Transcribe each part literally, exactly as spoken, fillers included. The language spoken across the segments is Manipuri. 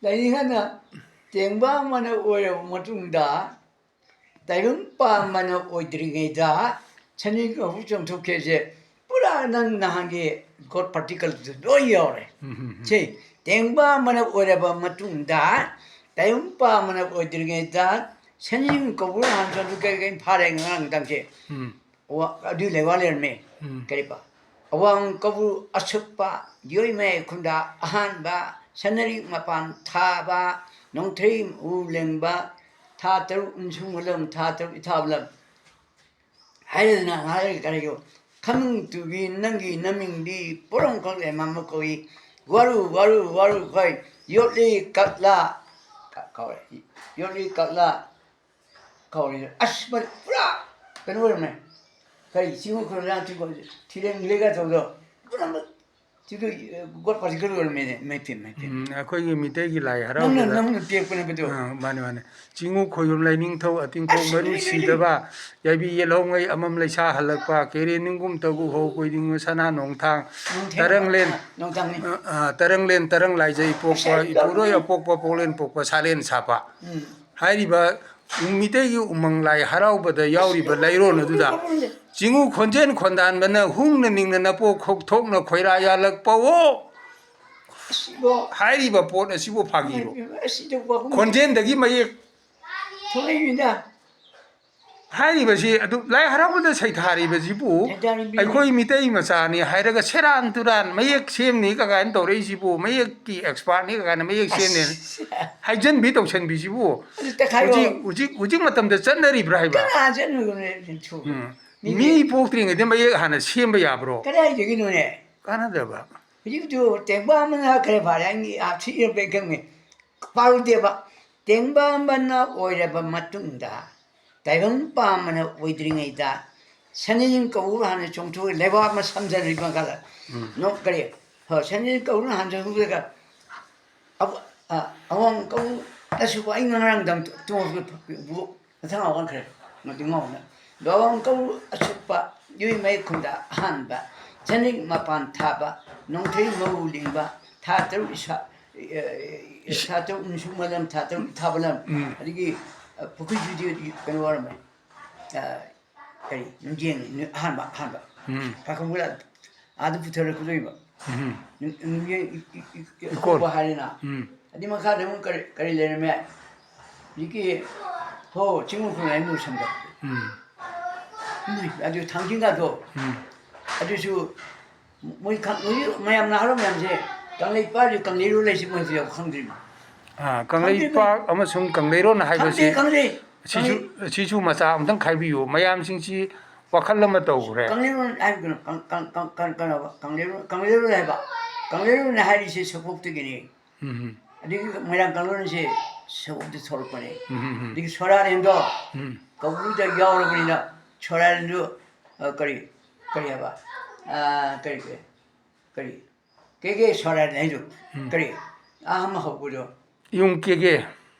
ꯂꯥꯏꯅꯤꯡ ꯍꯥꯏꯅ ꯇꯦꯡꯕꯥ ꯑꯃꯅ ꯑꯣꯏꯔꯕ ꯃꯇꯨꯡꯗ, ꯇꯥꯏꯕꯪ ꯄꯥꯝꯕꯅ ꯑꯣꯏꯗ꯭ꯔꯤꯉꯩꯗ ꯁꯅꯤ ꯀꯧꯕ꯭ꯔꯨ ꯆꯣꯡꯊꯣꯛꯈꯤꯁꯦ ꯄꯨꯔꯥ ꯅꯪ ꯅꯍꯥꯟꯒꯤ God particle ꯗꯨ ꯂꯣꯏ ꯌꯥꯎꯔꯦ꯫ ꯎꯝ, ꯎꯝ, ꯎꯝ꯫ ꯁꯤ ꯇꯦꯡꯕꯥ ꯑꯃꯅ ꯑꯣꯏꯔꯕ ꯃꯇꯨꯡꯗ, ꯇꯥꯏꯕꯪ ꯄꯥꯝꯕꯅ ꯑꯣꯏꯗ꯭ꯔꯤꯉꯩꯗ ꯁꯅꯤ ꯀꯧꯕ꯭ꯔꯨ ꯍꯥꯟꯅ ꯆꯣꯡꯊꯣꯛꯈꯤꯁꯦ ꯀꯩꯅ ꯐꯥꯔꯦ ꯉꯔꯥꯡ ꯅꯨꯡꯗꯥꯡꯁꯦ꯫ ꯎꯝ꯫ ꯋꯥ-, ꯑꯗꯨ ꯂꯩꯋꯥ ꯂꯩꯔꯝꯃꯦ꯫ ꯎꯝ꯫ ꯀꯔꯤꯕ? ꯑꯋꯥꯡ ꯀꯧꯕ꯭ꯔꯨ ꯑꯁꯨꯞꯄ ꯌꯣꯏꯃꯩ ꯈꯨꯟꯗ ꯑꯍꯥꯟꯕ ꯁꯅꯔꯤꯛ ꯃꯄꯥꯟ ꯊꯥꯕ, ꯅꯣꯡꯊ꯭ꯔꯩ ꯃꯎ ꯂꯦꯡꯕ, ꯊꯥ ꯇꯔꯨꯛ ꯎꯟꯁꯨꯡ ꯍꯨꯜꯂꯝ, ꯊꯥ ꯇꯔꯨꯛ ꯏꯊꯥ ꯍꯨꯜꯂꯝ ꯍꯥꯏꯔꯗꯅ ꯉꯥꯏꯔꯒ ꯀꯔꯤꯒꯣ? ꯈꯝꯅꯨꯡ ꯇꯨꯕꯤ ꯅꯪꯒꯤ ꯅꯃꯤꯡꯗꯤ ꯄꯣꯔꯣꯝꯈꯛ ꯂꯦꯝꯃꯝꯕ ꯀꯧꯏ꯫ ꯋꯥꯔꯨ, ꯋꯥꯔꯨ, ꯋꯥꯔꯨ ꯈꯣꯏ, ꯌꯣꯠꯂꯤ ꯀꯛꯂꯥ, ꯀ-, ꯀꯧꯔꯦ꯫ ꯌꯣꯠꯂꯤ ꯀꯛꯂꯥ, ꯀꯧꯔꯦ꯫ ꯑꯁ, ꯃ-, ꯄꯨꯔꯥ ꯀꯩꯅꯣ ꯑꯣꯏꯔꯝꯃꯦ꯫ ꯀꯔꯤ, ꯆꯤꯡꯉꯨ ꯈꯨꯔꯨꯝ ꯊꯤꯔꯦꯟ ꯂꯦꯛꯀ ꯇꯧꯕꯗꯣ꯫ ꯄꯨꯝꯅꯃꯛ ꯁꯤꯗ, ꯑ, God particle ꯑꯣꯏꯔꯝꯃꯦꯅꯦ꯫ ꯃꯩ ꯐꯤ, ꯃꯩ ꯐꯤ꯫ ꯎꯝ, ꯑꯩꯈꯣꯏꯒꯤ ꯃꯤꯇꯩꯒꯤ ꯂꯥꯏ ꯅꯪꯅ, ꯍꯔꯥꯎꯕꯗ ꯅꯪꯅ ꯄꯤꯔꯛꯄꯅꯦ ꯑꯗꯣ꯫ ꯑ, ꯃꯥꯅꯦ, ꯃꯥꯅꯦ꯫ ꯆꯤꯡꯉꯨ ꯈꯣꯏꯌꯨꯝ ꯂꯩꯅꯤꯡꯊꯧ ꯑꯇꯤꯡꯈꯣꯡ ꯑꯁ, ꯃꯔꯨ ꯂꯩ, ꯂꯩ, ꯂꯩ꯫ ꯁꯤꯗꯕ, ꯌꯥꯏꯕꯤ ꯌꯦꯜꯍꯧꯉꯩ ꯑꯃꯝ ꯂꯩꯁꯥ ꯍꯜꯂꯛꯄ, ꯀꯦꯔꯦ ꯅꯤꯡꯒꯨꯝ ꯇꯧꯒꯨ ꯍꯧ ꯀꯣꯏꯅꯤꯡꯉꯨ ꯁꯅꯥ ꯅꯣꯡꯊꯥꯡ, ꯅꯣꯡꯊꯦꯡ, ꯇꯔꯪꯂꯦꯟ, ꯑ, ꯅꯣꯡꯊꯥꯡꯅꯤ꯫ ꯑ, ꯑ, ꯇꯔꯪꯂꯦꯟ ꯇꯔꯪ ꯂꯥꯏꯖꯩ ꯄꯣꯛꯄ, ꯑꯁ, ꯏꯄꯨꯔꯣꯏ ꯌꯥꯝ ꯑꯄꯣꯛꯄ ꯄꯣꯛꯂꯦꯟ ꯄꯣꯛꯄ ꯁꯥꯂꯦꯟ ꯁꯥꯄ꯫ ꯎꯝ꯫ ꯍꯥꯏꯔꯤꯕ ꯃꯤꯇꯩꯒꯤ ꯎꯃꯪ ꯂꯥꯏ ꯍꯔꯥꯎꯕꯗ ꯌꯥꯎꯔꯤꯕ ꯂꯩꯔꯣꯟ ꯑꯗꯨꯗ ꯆꯤꯡꯉꯨ ꯈꯣꯟꯖꯦꯜ ꯈꯣꯟꯗꯥꯟꯕꯅ ꯍꯨꯡꯅ ꯅꯤꯡꯅ ꯅꯄꯣꯛ ꯈꯣꯛꯊꯣꯛꯅ ꯈꯣꯏꯔꯥ ꯌꯥꯜꯂꯛꯄꯋꯣ꯫ ꯑꯁꯤꯕꯣ꯫ ꯍꯥꯏꯔꯤꯕ ꯄꯣꯠ ꯑꯁꯤꯕꯨ ꯐꯥꯒꯤꯔꯣ? ꯑꯁꯤꯗ ꯋꯥꯍꯨꯝ ꯈꯣꯟꯖꯦꯜꯗꯒꯤ ꯃꯌꯦꯛ ꯊꯣꯛꯂꯛꯏꯅꯤꯗ꯫ ꯍꯥꯏꯔꯤꯕꯁꯤ ꯑꯗꯨ ꯂꯥꯏ ꯍꯔꯥꯎꯕꯗ ꯁꯩꯊꯥꯔꯤꯕꯁꯤꯕꯨ ꯁꯩꯊꯥꯔꯤꯕꯤ꯫ ꯑꯩꯈꯣꯏ ꯃꯤꯇꯩ ꯃꯆꯥꯅꯤ ꯍꯥꯏꯔꯒ ꯁꯦꯔꯥꯟ ꯇꯨꯔꯥꯟ ꯃꯌꯦꯛ ꯁꯦꯝꯅꯤ ꯀꯀꯥꯏꯅ ꯇꯧꯔꯛꯏꯁꯤꯕꯨ, ꯃꯌꯦꯛꯀꯤ expertꯅꯤ ꯀꯀꯥꯏꯅ ꯃꯌꯦꯛ ꯁꯦꯝꯅꯤ ꯑꯁ꯫ ꯍꯥꯏꯖꯟꯕꯤ ꯇꯧꯁꯟꯕꯤꯁꯤꯕꯨ ꯑꯗꯨ ꯇꯛꯈꯥꯏꯌꯣ꯫ ꯍꯧꯖꯤꯛ, ꯍꯧꯖꯤꯛ, ꯍꯧꯖꯤꯛ ꯃꯇꯝꯗ ꯆꯠꯅꯔꯤꯕ꯭ꯔꯥ ꯍꯥꯏꯕ? ꯀꯅꯥ ꯆꯠꯅꯔꯤꯕꯅꯦ? ꯎꯝ꯫ ꯃꯤ ꯃꯤ ꯄꯣꯛꯇ꯭ꯔꯤꯉꯩꯗ ꯃꯌꯦꯛ ꯍꯥꯟꯅ ꯁꯦꯝꯕ ꯌꯥꯕ꯭ꯔꯣ? ꯀꯗꯥꯏꯗꯒꯤꯅꯣꯅꯦ? ꯀꯥꯟꯅꯗꯕ꯫ ꯍꯧꯖꯤꯛꯇꯨ ꯇꯦꯡꯕꯥ ꯑꯃꯅ ꯈꯔ ꯐꯔꯦ, ꯑꯩ ꯍꯥꯞꯁꯤ ꯏꯔꯛꯄ ꯈꯪꯉꯦ꯫ ꯄꯥꯔꯨꯗꯦꯕ꯫ ꯇꯦꯡꯕꯥ ꯑꯃꯅ ꯑꯣꯏꯔꯕ ꯃꯇꯨꯡꯗ, ꯇꯥꯏꯕꯪ ꯄꯥꯝꯕꯅ ꯑꯣꯏꯗ꯭ꯔꯤꯉꯩꯗ, ꯁꯅꯤꯖꯤꯟ ꯀꯧꯕ꯭ꯔꯨ ꯍꯥꯟꯅ ꯆꯣꯡꯊꯣꯛꯑꯦ, ꯂꯩꯕꯥꯛ ꯑꯃ ꯁꯝꯖꯟꯅꯔꯤꯕ ꯃꯈꯥꯗ꯫ ꯎꯝ꯫ ꯅꯣ-, ꯀꯔꯤ? ꯍꯣꯏ, ꯁꯅꯤꯖꯤꯟ ꯀꯧꯕ꯭ꯔꯨ ꯍꯥꯟꯅ ꯆꯣꯡꯊꯣꯛꯑꯒ, ꯑꯕ-, ꯑ, ꯑꯋꯥꯡ ꯀꯧꯕ꯭ꯔꯨ ꯑꯁꯨꯕ ꯑꯩ ꯉꯔꯥꯡ ꯅꯨꯡꯗꯥꯡ ꯇꯨ-, ꯇꯨꯝꯃꯛꯄꯗ ꯐ-, ꯕꯨ-, ꯃꯊꯪ ꯑꯣꯟꯈ꯭ꯔꯦ꯫ ꯃꯗꯨ ꯉꯥꯎꯅ꯫ ꯑꯗꯣ ꯑꯋꯥꯡ ꯀꯧꯕ꯭ꯔꯨ ꯑꯁꯨꯞꯄ ꯌꯨꯏ ꯃꯌꯦꯛ ꯈꯨꯟꯗ ꯑꯍꯥꯟꯕ ꯁꯅꯤꯛ ꯃꯄꯥꯟ ꯊꯥꯕ, ꯅꯣꯡꯊꯩ ꯃꯧ ꯂꯤꯡꯕ, ꯊꯥ ꯇꯔꯨꯛ ꯏꯁꯥ-, ꯑꯦ, ꯊꯥ ꯇꯔꯨꯛ ꯅꯤꯁꯨ ꯃꯅꯝ, ꯊꯥ ꯇꯔꯨꯛ ꯊꯥꯕ ꯂꯝ, ꯎꯝ꯫ ꯑꯗꯒꯤ, ꯑ, ꯄꯨꯈ꯭ꯔꯤ ꯖꯨꯗꯤ ꯀꯩꯅꯣ ꯑꯣꯏꯔꯝꯃꯦ꯫ ꯑ, ꯀꯔꯤ, ꯅꯨꯡꯖꯦꯡ, ꯅꯨ-, ꯑꯍꯥꯟꯕ, ꯑꯍꯥꯟꯕ꯫ ꯎꯝ꯫ ꯈꯥꯈꯪꯕꯨ ꯑꯥꯗ ꯄꯨꯊꯔꯛꯀꯗꯣꯏꯕ꯫ ꯎꯝ꯫ ꯅꯨ-, ꯅꯨꯡꯖꯦꯡ ꯏ-, ꯏ-, ꯏ-, ꯏꯀꯣꯟ꯫ ꯏꯀꯣꯟꯕ ꯍꯥꯏꯔꯦꯅ꯫ ꯎꯝ꯫ ꯑꯗꯨꯏ ꯃꯈꯥꯗ ꯑꯃꯨꯛ ꯀꯔꯤ, ꯀꯔꯤ ꯂꯩꯔꯝꯃꯦ? ꯍꯧꯖꯤꯛꯀꯤ, ꯍꯣ, ꯆꯤꯡ ꯎꯈ꯭ꯔꯨꯜ ꯍꯥꯏꯅ ꯂꯣꯏꯁꯟꯕ꯫ ꯎꯝ꯫ ꯎꯝ, ꯑꯗꯨ ꯊꯥꯡꯖꯤꯡꯒꯗꯣ꯫ ꯎꯝ꯫ ꯑꯗꯨꯁꯨ ꯃꯣꯏ ꯈꯪ-, ꯍꯧꯖꯤꯛ ꯃꯌꯥꯝ ꯅꯍꯥꯔꯣꯜ ꯃꯌꯥꯝꯁꯦ ꯀꯪꯂꯩꯄꯥꯛ ꯀꯪꯂꯩꯔꯣꯜ ꯂꯩꯁꯤ ꯃꯣꯏ ꯍꯧꯖꯤꯛ ꯈꯪꯗ꯭ꯔꯤꯕ꯫ ꯑꯥ, ꯈꯪꯗ꯭ꯔꯤꯕ꯫ ꯀꯪꯂꯩꯄꯥꯛ ꯑꯃꯁꯨꯡ ꯀꯪꯂꯩꯔꯣꯜ ꯍꯥꯏꯕꯁꯤ ꯈꯪꯗꯦ, ꯈꯪꯗꯦ꯫ ꯁꯤꯁꯨ, ꯈꯪꯗꯦ꯫ ꯁꯤꯁꯨ ꯃꯆꯥ ꯑꯃꯇꯪ ꯈꯥꯏꯕꯤꯌꯨ꯫ ꯃꯌꯥꯝꯁꯤꯡꯁꯤ ꯋꯥꯈꯜ ꯑꯃ ꯇꯧꯈ꯭ꯔꯦ꯫ ꯀꯪꯂꯩꯔꯣꯜ ꯍꯥꯏꯕꯗꯨꯅ ꯀꯪ-, ꯀꯪ-, ꯀꯪ-, ꯀꯪ-, ꯀꯩꯅꯣ, ꯀꯪꯂꯩꯔꯣꯜ, ꯀꯪꯂꯩꯔꯣꯜ ꯍꯥꯏꯕ꯫ ꯀꯪꯂꯩꯔꯣꯜ ꯍꯥꯏꯔꯤꯁꯦ ꯁꯣꯄꯣꯛꯇꯒꯤꯅꯤ꯫ ꯎꯝ꯫ ꯑꯗꯒꯤ ꯃꯣꯏꯔꯥꯡ ꯀꯪꯂꯩꯔꯣꯜꯁꯦ ꯁꯣꯄꯣꯛꯇ ꯊꯣꯛꯂꯛꯄꯅꯦ꯫ ꯎꯝ, ꯎꯝ, ꯎꯝ꯫ ꯑꯗꯒꯤ ꯁꯣꯔꯥꯔꯦꯟꯗꯣ ꯎꯝ꯫ ꯀꯧꯕ꯭ꯔꯨꯗ ꯌꯥꯎꯔꯕꯅꯤꯅ ꯁꯣꯔꯥꯔꯦꯟꯗꯨ, ꯑ, ꯀꯔꯤ, ꯀꯔꯤ ꯍꯥꯏꯕ? ꯑ, ꯀꯔꯤ, ꯀꯔꯤ, ꯀꯔꯤ? ꯀꯦ ꯀꯦ ꯁꯣꯔꯥꯔꯦꯟ ꯍꯥꯏꯗꯨ ꯎꯝ꯫ ꯀꯔꯤ? ꯑꯥ ꯑꯃ ꯍꯧꯕꯗꯣ꯫ ꯌꯨꯝ ꯀꯦ ꯀꯦ꯫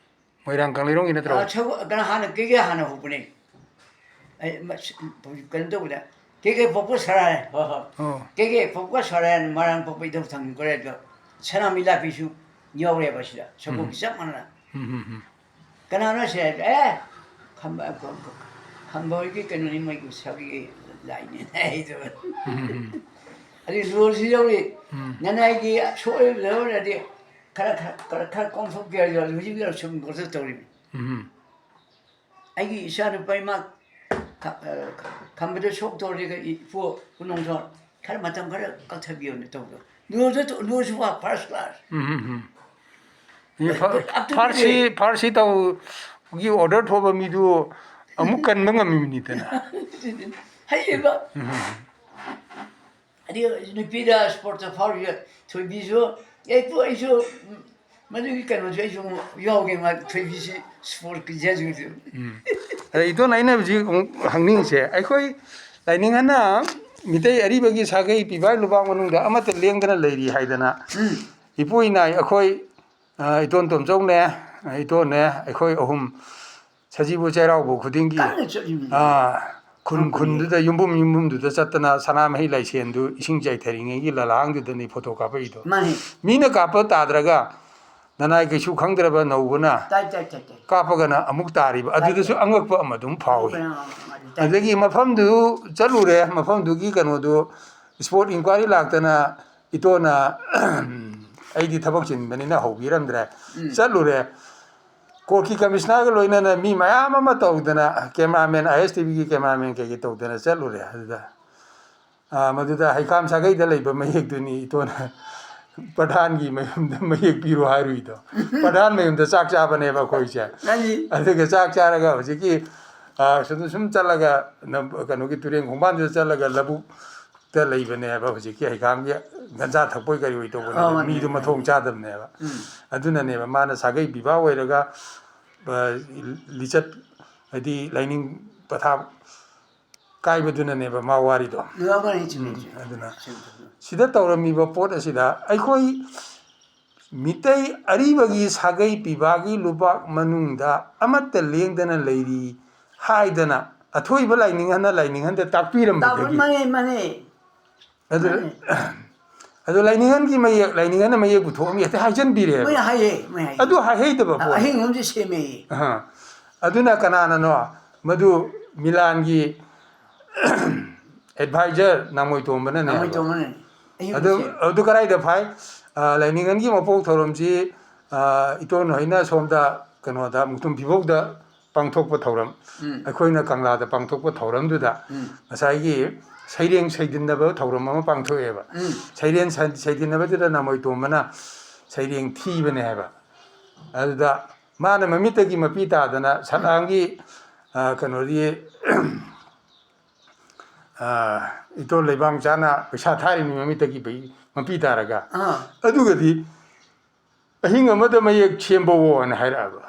ꯃꯣꯏꯔꯥꯡ ꯀꯪꯂꯩꯔꯣꯡꯒꯤ ꯅꯠꯇ꯭ꯔꯣ? ꯑ, ꯁꯒꯣ-, ꯀꯩꯅꯣ ꯍꯥꯟꯅ ꯀꯦ ꯀꯦ ꯍꯥꯟꯅ ꯍꯧꯕꯅꯦ꯫ ꯑꯩ ꯃꯁ-, ꯀꯩꯅꯣ ꯇꯧꯕꯗ, ꯀꯦ ꯀꯦ ꯄꯣꯛꯄ ꯁꯣꯔꯥꯔꯦꯟ꯫ ꯍꯣꯏ, ꯍꯣꯏ꯫ ꯑꯣ꯫ ꯀꯦ ꯀꯦ ꯄꯣꯛꯄ ꯁꯣꯔꯥꯔꯦꯟ, ꯃꯣꯏꯔꯥꯡ ꯄꯣꯛꯄ ꯏꯙꯧ ꯊꯥꯡꯖꯤꯡ ꯀꯣꯔꯦꯗꯣ, ꯁꯅꯥꯃꯍꯤ ꯂꯥꯛꯄꯤꯁꯨ ꯌꯥꯎꯔꯦꯕ ꯁꯤꯗ꯫ ꯁꯒꯣꯜꯒꯤ ꯎꯝ꯫ ꯆꯞ ꯃꯥꯟꯅꯅ꯫ ꯎꯝ, ꯎꯝ, ꯎꯝ꯫ ꯀꯅꯥꯅꯣ ꯁꯦ? ꯑꯦ, ꯈꯝꯕ-, ꯈꯝꯕ ꯍꯣꯏꯒꯤ ꯀꯩꯅꯣꯅꯤ, ꯃꯣꯏꯒꯤ ꯁꯥꯒꯩꯒꯤ ꯂꯥꯏꯅꯤ ꯍꯥꯏꯗꯣ꯫ ꯎꯝ, ꯎꯝ, ꯎꯝ꯫ ꯑꯗꯨ ꯂꯣꯜꯁꯨ ꯌꯧꯔꯤ꯫ ꯎꯝ꯫ ꯅꯅꯥꯏꯒꯤ ꯁꯣꯛꯏꯕꯗ ꯑꯣꯏꯔꯗꯤ ꯈꯔ, ꯈꯔ, ꯈꯔ, ꯈꯔ ꯀꯣꯝꯊꯣꯛꯀꯦ ꯍꯥꯏꯔꯁꯨ ꯍꯧꯖꯤꯛ ꯁꯨꯝ ꯀꯣꯝꯊꯣꯛ ꯇꯧꯔꯤꯕꯅꯤ꯫ ꯎꯝ꯫ ꯑꯩꯒꯤ ꯏꯆꯥꯅꯨꯄꯥ ꯏꯃꯥ ꯈ-, ꯑ, ꯈꯝꯕꯗ ꯁꯣꯛ ꯇꯧꯔꯗꯤ ꯏꯄꯨ ꯀꯣꯅꯨꯡꯗꯣ ꯈꯔ ꯃꯇꯝ ꯈꯔ ꯀꯛꯊꯕꯤꯌꯣꯅ ꯇꯧꯕꯗꯣ꯫ ꯂꯣꯜꯁꯨ, ꯂꯣꯜꯁꯨ ꯋꯥ first class꯫ ꯎꯝ, ꯎꯝ, ꯎꯝ꯫ ꯃꯤ ꯐ-, ꯄꯨꯂꯞ ꯑꯗꯨꯝ ꯐꯥꯔꯁꯤ, ꯂꯩ꯫ ꯐꯥꯔꯁꯤ ꯇꯧꯒꯤ order ꯊꯣꯛꯄ ꯃꯤꯗꯨ ꯑꯃꯨꯛ ꯀꯟꯕ ꯉꯝꯃꯤꯕꯅꯤꯗꯅ꯫ ꯍꯩꯌꯦꯕ꯫ ꯎꯝ꯫ ꯑꯗꯩ ꯅꯨꯄꯤꯗ sportsꯇ ꯐꯥꯎꯔꯤꯕ ꯊꯣꯏꯕꯤꯁꯨ, "ꯑꯦ, ꯄꯨ, ꯑꯩꯁꯨ, ꯎꯝ, ꯃꯗꯨꯒꯤ ꯀꯩꯅꯣꯁꯨ ꯑꯩꯁꯨ ꯑꯃꯨꯛ ꯌꯥꯎꯒꯦ, ꯃꯥ ꯊꯣꯏꯕꯤꯁꯤ sportsꯀꯤ ꯖꯦꯖꯨꯗꯨ꯫" ꯎꯝ꯫ ꯑꯗ ꯏꯇꯣꯟ, ꯑꯩꯅ ꯍꯧꯖꯤꯛ ꯑꯃꯨꯛ ꯍꯪꯅꯤꯡꯉꯤꯁꯦ, ꯑꯩꯈꯣꯏ ꯂꯥꯏꯅꯤꯡ ꯍꯥꯏꯅ ꯃꯤꯇꯩ ꯑꯔꯤꯕꯒꯤ ꯁꯥꯒꯩ ꯄꯤꯕꯥꯏ ꯂꯨꯕꯥ ꯃꯅꯨꯡꯗ ꯑꯃꯠꯇ ꯂꯦꯡꯗꯅ ꯂꯩꯔꯤ ꯍꯥꯏꯗꯅ ꯎꯝ꯫ ꯏꯄꯨ ꯏꯅꯥꯏ ꯑꯩꯈꯣꯏ ꯑ, ꯏꯇꯣꯟ ꯇꯣꯝꯆꯧꯅꯦ, ꯏꯇꯣꯟꯅꯦ, ꯑꯩꯈꯣꯏ ꯑꯍꯨꯝ ꯁꯖꯤꯕꯨ ꯆꯩꯔꯥꯎꯕ ꯈꯨꯗꯤꯡꯒꯤ, ꯀꯟꯅ ꯆꯠꯂꯤꯕꯅꯤ꯫ ꯑ, ꯈꯨꯟ ꯈꯪꯉꯤꯅꯦ꯫ ꯈꯨꯟꯗꯨꯗ, ꯌꯨꯝꯕꯨꯝ ꯌꯨꯝꯕꯨꯝꯗꯨꯗ ꯆꯠꯇꯅ ꯁꯅꯥꯃꯍꯤ ꯂꯥꯏꯁꯦꯟꯗꯨ ꯏꯁꯤꯡ ꯆꯥꯏꯊꯔꯤꯉꯩꯒꯤ ꯂꯂꯥꯡꯗꯨꯗꯅꯤ ꯐꯣꯇꯣ ꯀꯥꯞꯄꯛꯏꯗꯣ꯫ ꯃꯥꯅꯤ꯫ ꯃꯤꯅ ꯀꯥꯞꯄ ꯇꯥꯗ꯭ꯔꯒ ꯅꯅꯥꯏ ꯀꯩꯁꯨ ꯈꯪꯗ꯭ꯔꯕ ꯅꯧꯕꯅ ꯇꯥꯏ, ꯇꯥꯏ, ꯇꯥꯏ, ꯇꯥꯏ꯫ ꯀꯥꯞꯄꯒꯅ ꯑꯃꯨꯛ ꯇꯥꯔꯤꯕ, ꯇꯥꯏ, ꯑꯗꯨꯗꯁꯨ ꯇꯥꯏ꯫ ꯑꯉꯛꯄ ꯑꯃ ꯑꯗꯨꯝ ꯐꯥꯎꯏ꯫ ꯑꯉꯛꯄ ꯑꯃ ꯑꯗꯨꯝ ꯇꯥꯏ꯫ ꯑꯗꯒꯤ ꯃꯐꯝꯗꯨ ꯆꯠꯂꯨꯔꯦ, ꯃꯐꯝꯗꯨꯒꯤ ꯀꯩꯅꯣꯗꯨ, spot inquiry ꯂꯥꯛꯇꯅ ꯏꯇꯣꯅ ꯑꯩꯗꯤ ꯊꯕꯛ ꯆꯤꯟꯕꯅꯤꯅ ꯍꯧꯕꯤꯔꯝꯗ꯭ꯔꯦ꯫ ꯎꯝ꯫ ꯆꯠꯂꯨꯔꯦ꯫ ꯀꯣꯔꯠꯀꯤ ꯀꯃꯤꯁꯅꯔꯒ ꯂꯣꯏꯅꯅ ꯃꯤ ꯃꯌꯥꯝ ꯑꯃ ꯇꯧꯗꯅ, cameraman, ISTVꯒꯤ cameraman ꯀꯩꯀꯩ ꯇꯧꯗꯅ ꯆꯠꯂꯨꯔꯦ꯫ ꯑꯗꯨꯗ, ꯑ, ꯃꯗꯨꯗ ꯍꯩꯈꯥꯝ ꯁꯥꯒꯩꯗ ꯂꯩꯕ ꯃꯌꯦꯛꯇꯨꯅꯤ ꯏꯇꯣꯅ ꯄ꯭ꯔꯙꯥꯟꯒꯤ ꯃꯌꯨꯝꯗ ꯃꯌꯦꯛ ꯄꯤꯔꯣ ꯍꯥꯏꯔꯨꯏꯗꯣ꯫ ꯄ꯭ꯔꯙꯥꯟ ꯃꯌꯨꯝꯗ ꯆꯥꯛ ꯆꯥꯕꯅꯦꯕ ꯑꯩꯈꯣꯏꯁꯦ꯫ ꯅꯪꯒꯤ ꯑꯗꯨꯒ ꯆꯥꯛ ꯆꯥꯔꯒ ꯍꯧꯖꯤꯛꯀꯤ, ꯑ, ꯁꯨꯝ, ꯁꯨꯝ ꯆꯠꯂꯒ ꯅꯝ-, ꯀꯩꯅꯣꯒꯤ ꯇꯨꯔꯦꯟ ꯈꯣꯡꯕꯥꯟꯗꯨꯗ ꯆꯠꯂꯒ ꯂꯧꯕꯨꯛꯇ ꯂꯩꯕꯅꯦꯕ ꯍꯧꯖꯤꯛꯀꯤ ꯍꯩꯈꯥꯝꯒꯤ ꯒꯟꯖꯥ ꯊꯛꯄꯣꯏ ꯀꯔꯤ ꯑꯣꯏ ꯇꯧꯕꯅꯦꯕ꯫ ꯑꯣ, ꯃꯥꯅꯦ, ꯃꯤꯗꯣ ꯃꯥꯅꯦ꯫ ꯃꯊꯣꯡ ꯆꯥꯗꯕꯅꯦꯕ꯫ ꯎꯝ꯫ ꯑꯗꯨꯅꯅꯦꯕ ꯃꯥꯅ ꯁꯥꯒꯩ ꯄꯤꯕꯥ ꯑꯣꯏꯔꯒ, ꯑ, ꯂꯤꯆꯠ, ꯍꯥꯏꯗꯤ ꯂꯥꯏꯅꯤꯡ ꯄꯊꯥꯞ ꯀꯥꯏꯕꯗꯨꯅꯅꯦꯕ ꯃꯥ ꯋꯥꯔꯤꯗꯣ꯫ ꯑꯗꯨ ꯑꯃꯅꯤ, ꯆꯨꯝꯃꯤ, ꯎꯝ, ꯆꯨꯝꯃꯤ꯫ ꯑꯗꯨꯅ ꯆꯨꯝꯃꯤ, ꯆꯨꯝꯃꯤ꯫ ꯁꯤꯗ ꯇꯧꯔꯝꯃꯤꯕ ꯄꯣꯠ ꯑꯁꯤꯗ ꯑꯩꯈꯣꯏ ꯃꯤꯇꯩ ꯑꯔꯤꯕꯒꯤ ꯁꯥꯒꯩ ꯄꯤꯕꯥꯒꯤ ꯂꯨꯕꯥꯛ ꯃꯅꯨꯡꯗ ꯑꯃꯠꯇ ꯂꯦꯡꯗꯅ ꯂꯩꯔꯤ ꯍꯥꯏꯗꯅ ꯑꯊꯣꯏꯕ ꯂꯥꯏꯅꯤꯡꯍꯟꯅ ꯂꯥꯏꯅꯤꯡꯍꯟꯗ ꯇꯥꯛꯄꯤꯔꯝꯕꯗꯒꯤ ꯇꯥꯛꯄ-, ꯃꯥꯅꯦ, ꯃꯥꯅꯦ꯫ ꯑꯗꯨ, ꯃꯥꯅꯦ꯫ ꯑꯗꯨ ꯂꯥꯏꯅꯤꯡꯍꯟꯒꯤ ꯃꯌꯦꯛ, ꯂꯥꯏꯅꯤꯡꯍꯟꯅ ꯃꯌꯦꯛ ꯄꯨꯊꯣꯛꯑꯝꯃꯤ, ꯍꯦꯛꯇ ꯍꯥꯏꯖꯟꯕꯤꯔꯦꯕ꯫ ꯃꯣꯏ ꯍꯥꯏꯌꯦ, ꯃꯣꯏ ꯍꯥꯏꯌꯦ꯫ ꯑꯗꯨ ꯍꯥꯏꯍꯩꯗꯕ ꯄꯣꯠ꯫ ꯑꯍꯤꯡ ꯑꯃꯁꯨ ꯁꯦꯝꯃꯦꯌꯦ꯫ ꯑꯍ꯫ ꯑꯗꯨꯅ ꯀꯅꯥꯅꯅꯣ? ꯃꯗꯨ ꯃꯤꯂꯥꯟꯒꯤ advisor ꯅꯥꯃꯣꯏ ꯇꯣꯝꯕꯅꯅꯦ ꯅꯥꯃꯣꯏ ꯍꯥꯏꯕ꯫ ꯇꯣꯝꯕꯅꯅꯦ꯫ ꯑꯍꯤꯡ ꯑꯗꯨ, ꯁꯦꯝꯃꯦ꯫ ꯑꯗꯨ ꯀꯗꯥꯏꯗ ꯐꯥꯏ? ꯑ, ꯂꯥꯏꯅꯤꯡꯍꯟꯒꯤ ꯃꯄꯣꯛ ꯊꯧꯔꯝꯁꯤ, ꯑ, ꯏꯇꯣꯟ ꯍꯣꯏꯅ ꯁꯣꯝꯗ ꯀꯩꯅꯣꯗ ꯃꯨꯛꯇꯨꯝ ꯐꯤꯕꯧꯗ ꯄꯥꯡꯊꯣꯛꯄ ꯊꯧꯔꯝ, ꯎꯝ꯫ ꯑꯩꯈꯣꯏꯅ ꯀꯪꯂꯥꯗ ꯄꯥꯡꯊꯣꯛꯄ ꯊꯧꯔꯝꯗꯨꯗ ꯎꯝ꯫ ꯉꯁꯥꯏꯒꯤ ꯁꯩꯔꯦꯡ ꯁꯩꯗꯤꯟꯅꯕ ꯊꯧꯔꯝ ꯑꯃ ꯄꯥꯡꯊꯣꯛꯑꯦꯕ꯫ ꯎꯝ꯫ ꯁꯩꯔꯦꯡ ꯁꯩ-, ꯁꯩꯗꯤꯟꯅꯕꯗꯨꯗ ꯅꯥꯃꯣꯏ ꯇꯣꯝꯕꯅ ꯁꯩꯔꯦꯡ ꯊꯤꯕꯅꯦ ꯍꯥꯏꯕ꯫ ꯑꯗꯨꯗ ꯃꯥꯅ ꯃꯃꯤꯠꯇꯒꯤ ꯃꯄꯤ ꯇꯥꯗꯅ ꯁꯂꯥꯝꯒꯤ, ꯑ, ꯀꯩꯅꯣꯗꯤ, ꯑ, ꯏꯇꯣꯟ ꯂꯩꯕꯥꯛ ꯃꯆꯥꯅ ꯄꯩꯁꯥ ꯊꯥꯔꯤꯕꯅꯤ ꯃꯃꯤꯠꯇꯒꯤ ꯄꯩ-, ꯃꯄꯤ ꯇꯥꯔꯒ꯫ ꯑꯥ꯫ ꯑꯗꯨꯒꯗꯤ ꯑꯍꯤꯡ ꯑꯃꯗ ꯃꯌꯦꯛ ꯁꯦꯝꯕꯋꯣꯅ ꯍꯥꯏꯔꯛꯑꯕ꯫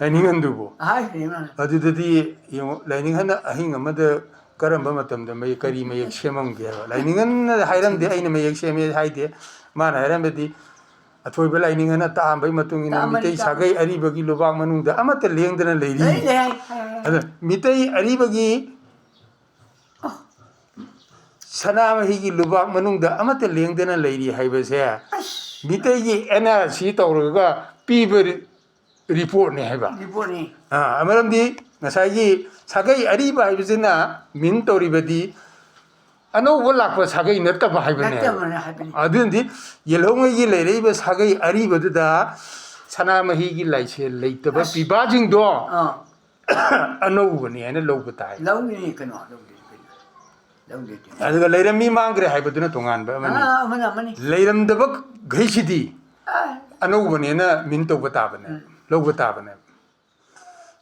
ꯂꯥꯏꯅꯤꯡꯍꯟꯗꯨꯕꯨ꯫ ꯍꯥꯏꯈ꯭ꯔꯦ ꯃꯥꯅ꯫ ꯑꯗꯨꯗꯗꯤ ꯌꯦꯡꯉꯣ, ꯂꯥꯏꯅꯤꯡꯍꯟꯅ ꯑꯍꯤꯡ ꯑꯃꯗ ꯀꯔꯝꯕ ꯃꯇꯝꯗ ꯃꯌꯦꯛ, ꯀꯔꯤ ꯃꯌꯦꯛ ꯁꯦꯝꯃꯝꯒꯦ ꯍꯥꯏꯕ? ꯂꯥꯏꯅꯤꯡꯍꯟꯅ ꯍꯥꯏꯔꯝꯗꯦ, "ꯑꯩꯅ ꯃꯌꯦꯛ ꯁꯦꯝꯃꯦ" ꯍꯥꯏꯗꯦ꯫ ꯃꯥꯅ ꯍꯥꯏꯔꯝꯕꯗꯤ, ꯑꯊꯣꯏꯕ ꯂꯥꯏꯅꯤꯡ ꯑꯅ ꯇꯥꯛꯑꯝꯕꯒꯤ ꯃꯇꯨꯡ ꯏꯟꯅ ꯇꯥꯛꯑꯝꯕꯅꯤ, ꯃꯤꯇꯩ ꯇꯥꯛꯑꯝꯕꯅꯤ꯫ ꯁꯥꯒꯩ ꯑꯔꯤꯕꯒꯤ ꯂꯨꯕꯥꯛ ꯃꯅꯨꯡꯗ ꯑꯃꯠꯇ ꯂꯦꯡꯗꯅ ꯂꯩꯔꯤ꯫ ꯂꯩ, ꯂꯩ, ꯍꯥꯏ, ꯍꯥꯏ, ꯍꯥꯏ꯫ ꯑꯗ ꯃꯤꯇꯩ ꯑꯔꯤꯕꯒꯤ ꯁꯅꯥꯃꯍꯤꯒꯤ ꯂꯨꯕꯥꯛ ꯃꯅꯨꯡꯗ ꯑꯃꯠꯇ ꯂꯦꯡꯗꯅ ꯂꯩꯔꯤ ꯍꯥꯏꯕꯁꯦ ꯑꯁ꯫ ꯃꯤꯇꯩꯒꯤ ꯑꯦꯟ ꯑꯥꯔ ꯁꯤ ꯇꯧꯔꯒ ꯄꯤꯕ ꯔꯤ-, ꯔꯤꯄꯣꯔꯠꯅꯤ ꯍꯥꯏꯕ꯫ ꯔꯤꯄꯣꯔꯠꯅꯤ꯫ ꯑꯥ, ꯃꯔꯝꯗꯤ ꯉꯁꯥꯏꯒꯤ ꯁꯥꯒꯩ ꯑꯔꯤꯕ ꯍꯥꯏꯕꯁꯤꯅ ꯃꯤꯟ ꯇꯧꯔꯤꯕꯗꯤ ꯑꯅꯧꯕ ꯂꯥꯛꯄ ꯁꯥꯒꯩ ꯅꯠꯇꯕ ꯍꯥꯏꯕꯅꯦ꯫ ꯅꯠꯇꯕꯅꯦ ꯍꯥꯏꯕꯅꯤ꯫ ꯑꯗꯨꯅꯗꯤ ꯌꯦꯜꯍꯧꯉꯩꯒꯤ ꯂꯩꯔꯛꯏꯕ ꯁꯥꯒꯩ ꯑꯔꯤꯕꯗꯨꯗ ꯁꯅꯥꯃꯍꯤꯒꯤ ꯂꯥꯏꯁꯦꯜ ꯂꯩꯇꯕ ꯑꯁ꯫ ꯄꯤꯕꯥꯁꯤꯡꯗꯣ ꯑꯥ꯫ ꯑꯅꯧꯕꯅꯤ ꯍꯥꯏꯅ ꯂꯧꯕ ꯇꯥꯏ꯫ ꯂꯧꯔꯤꯅꯤ ꯀꯩꯅꯣ, ꯂꯧꯗꯦ ꯀꯩꯅꯣ꯫ ꯂꯧꯗꯦ ꯀꯩꯅꯣ꯫ ꯑꯗꯨꯒ ꯂꯩꯔꯝꯃꯤ ꯃꯥꯡꯈ꯭ꯔꯦ ꯍꯥꯏꯕꯗꯨꯅ ꯇꯣꯉꯥꯟꯕ ꯑꯃꯅꯤ꯫ ꯑꯥ, ꯑꯃꯅ ꯑꯃꯅꯤ꯫ ꯂꯩꯔꯝꯗꯕꯈꯩꯁꯤꯗꯤ ꯑꯥ꯫ ꯑꯅꯧꯕꯅꯦꯅ ꯃꯤꯟ ꯇꯧꯕ ꯇꯥꯕꯅꯦ, ꯎꯝ꯫ ꯂꯧꯕ ꯇꯥꯕꯅꯦ꯫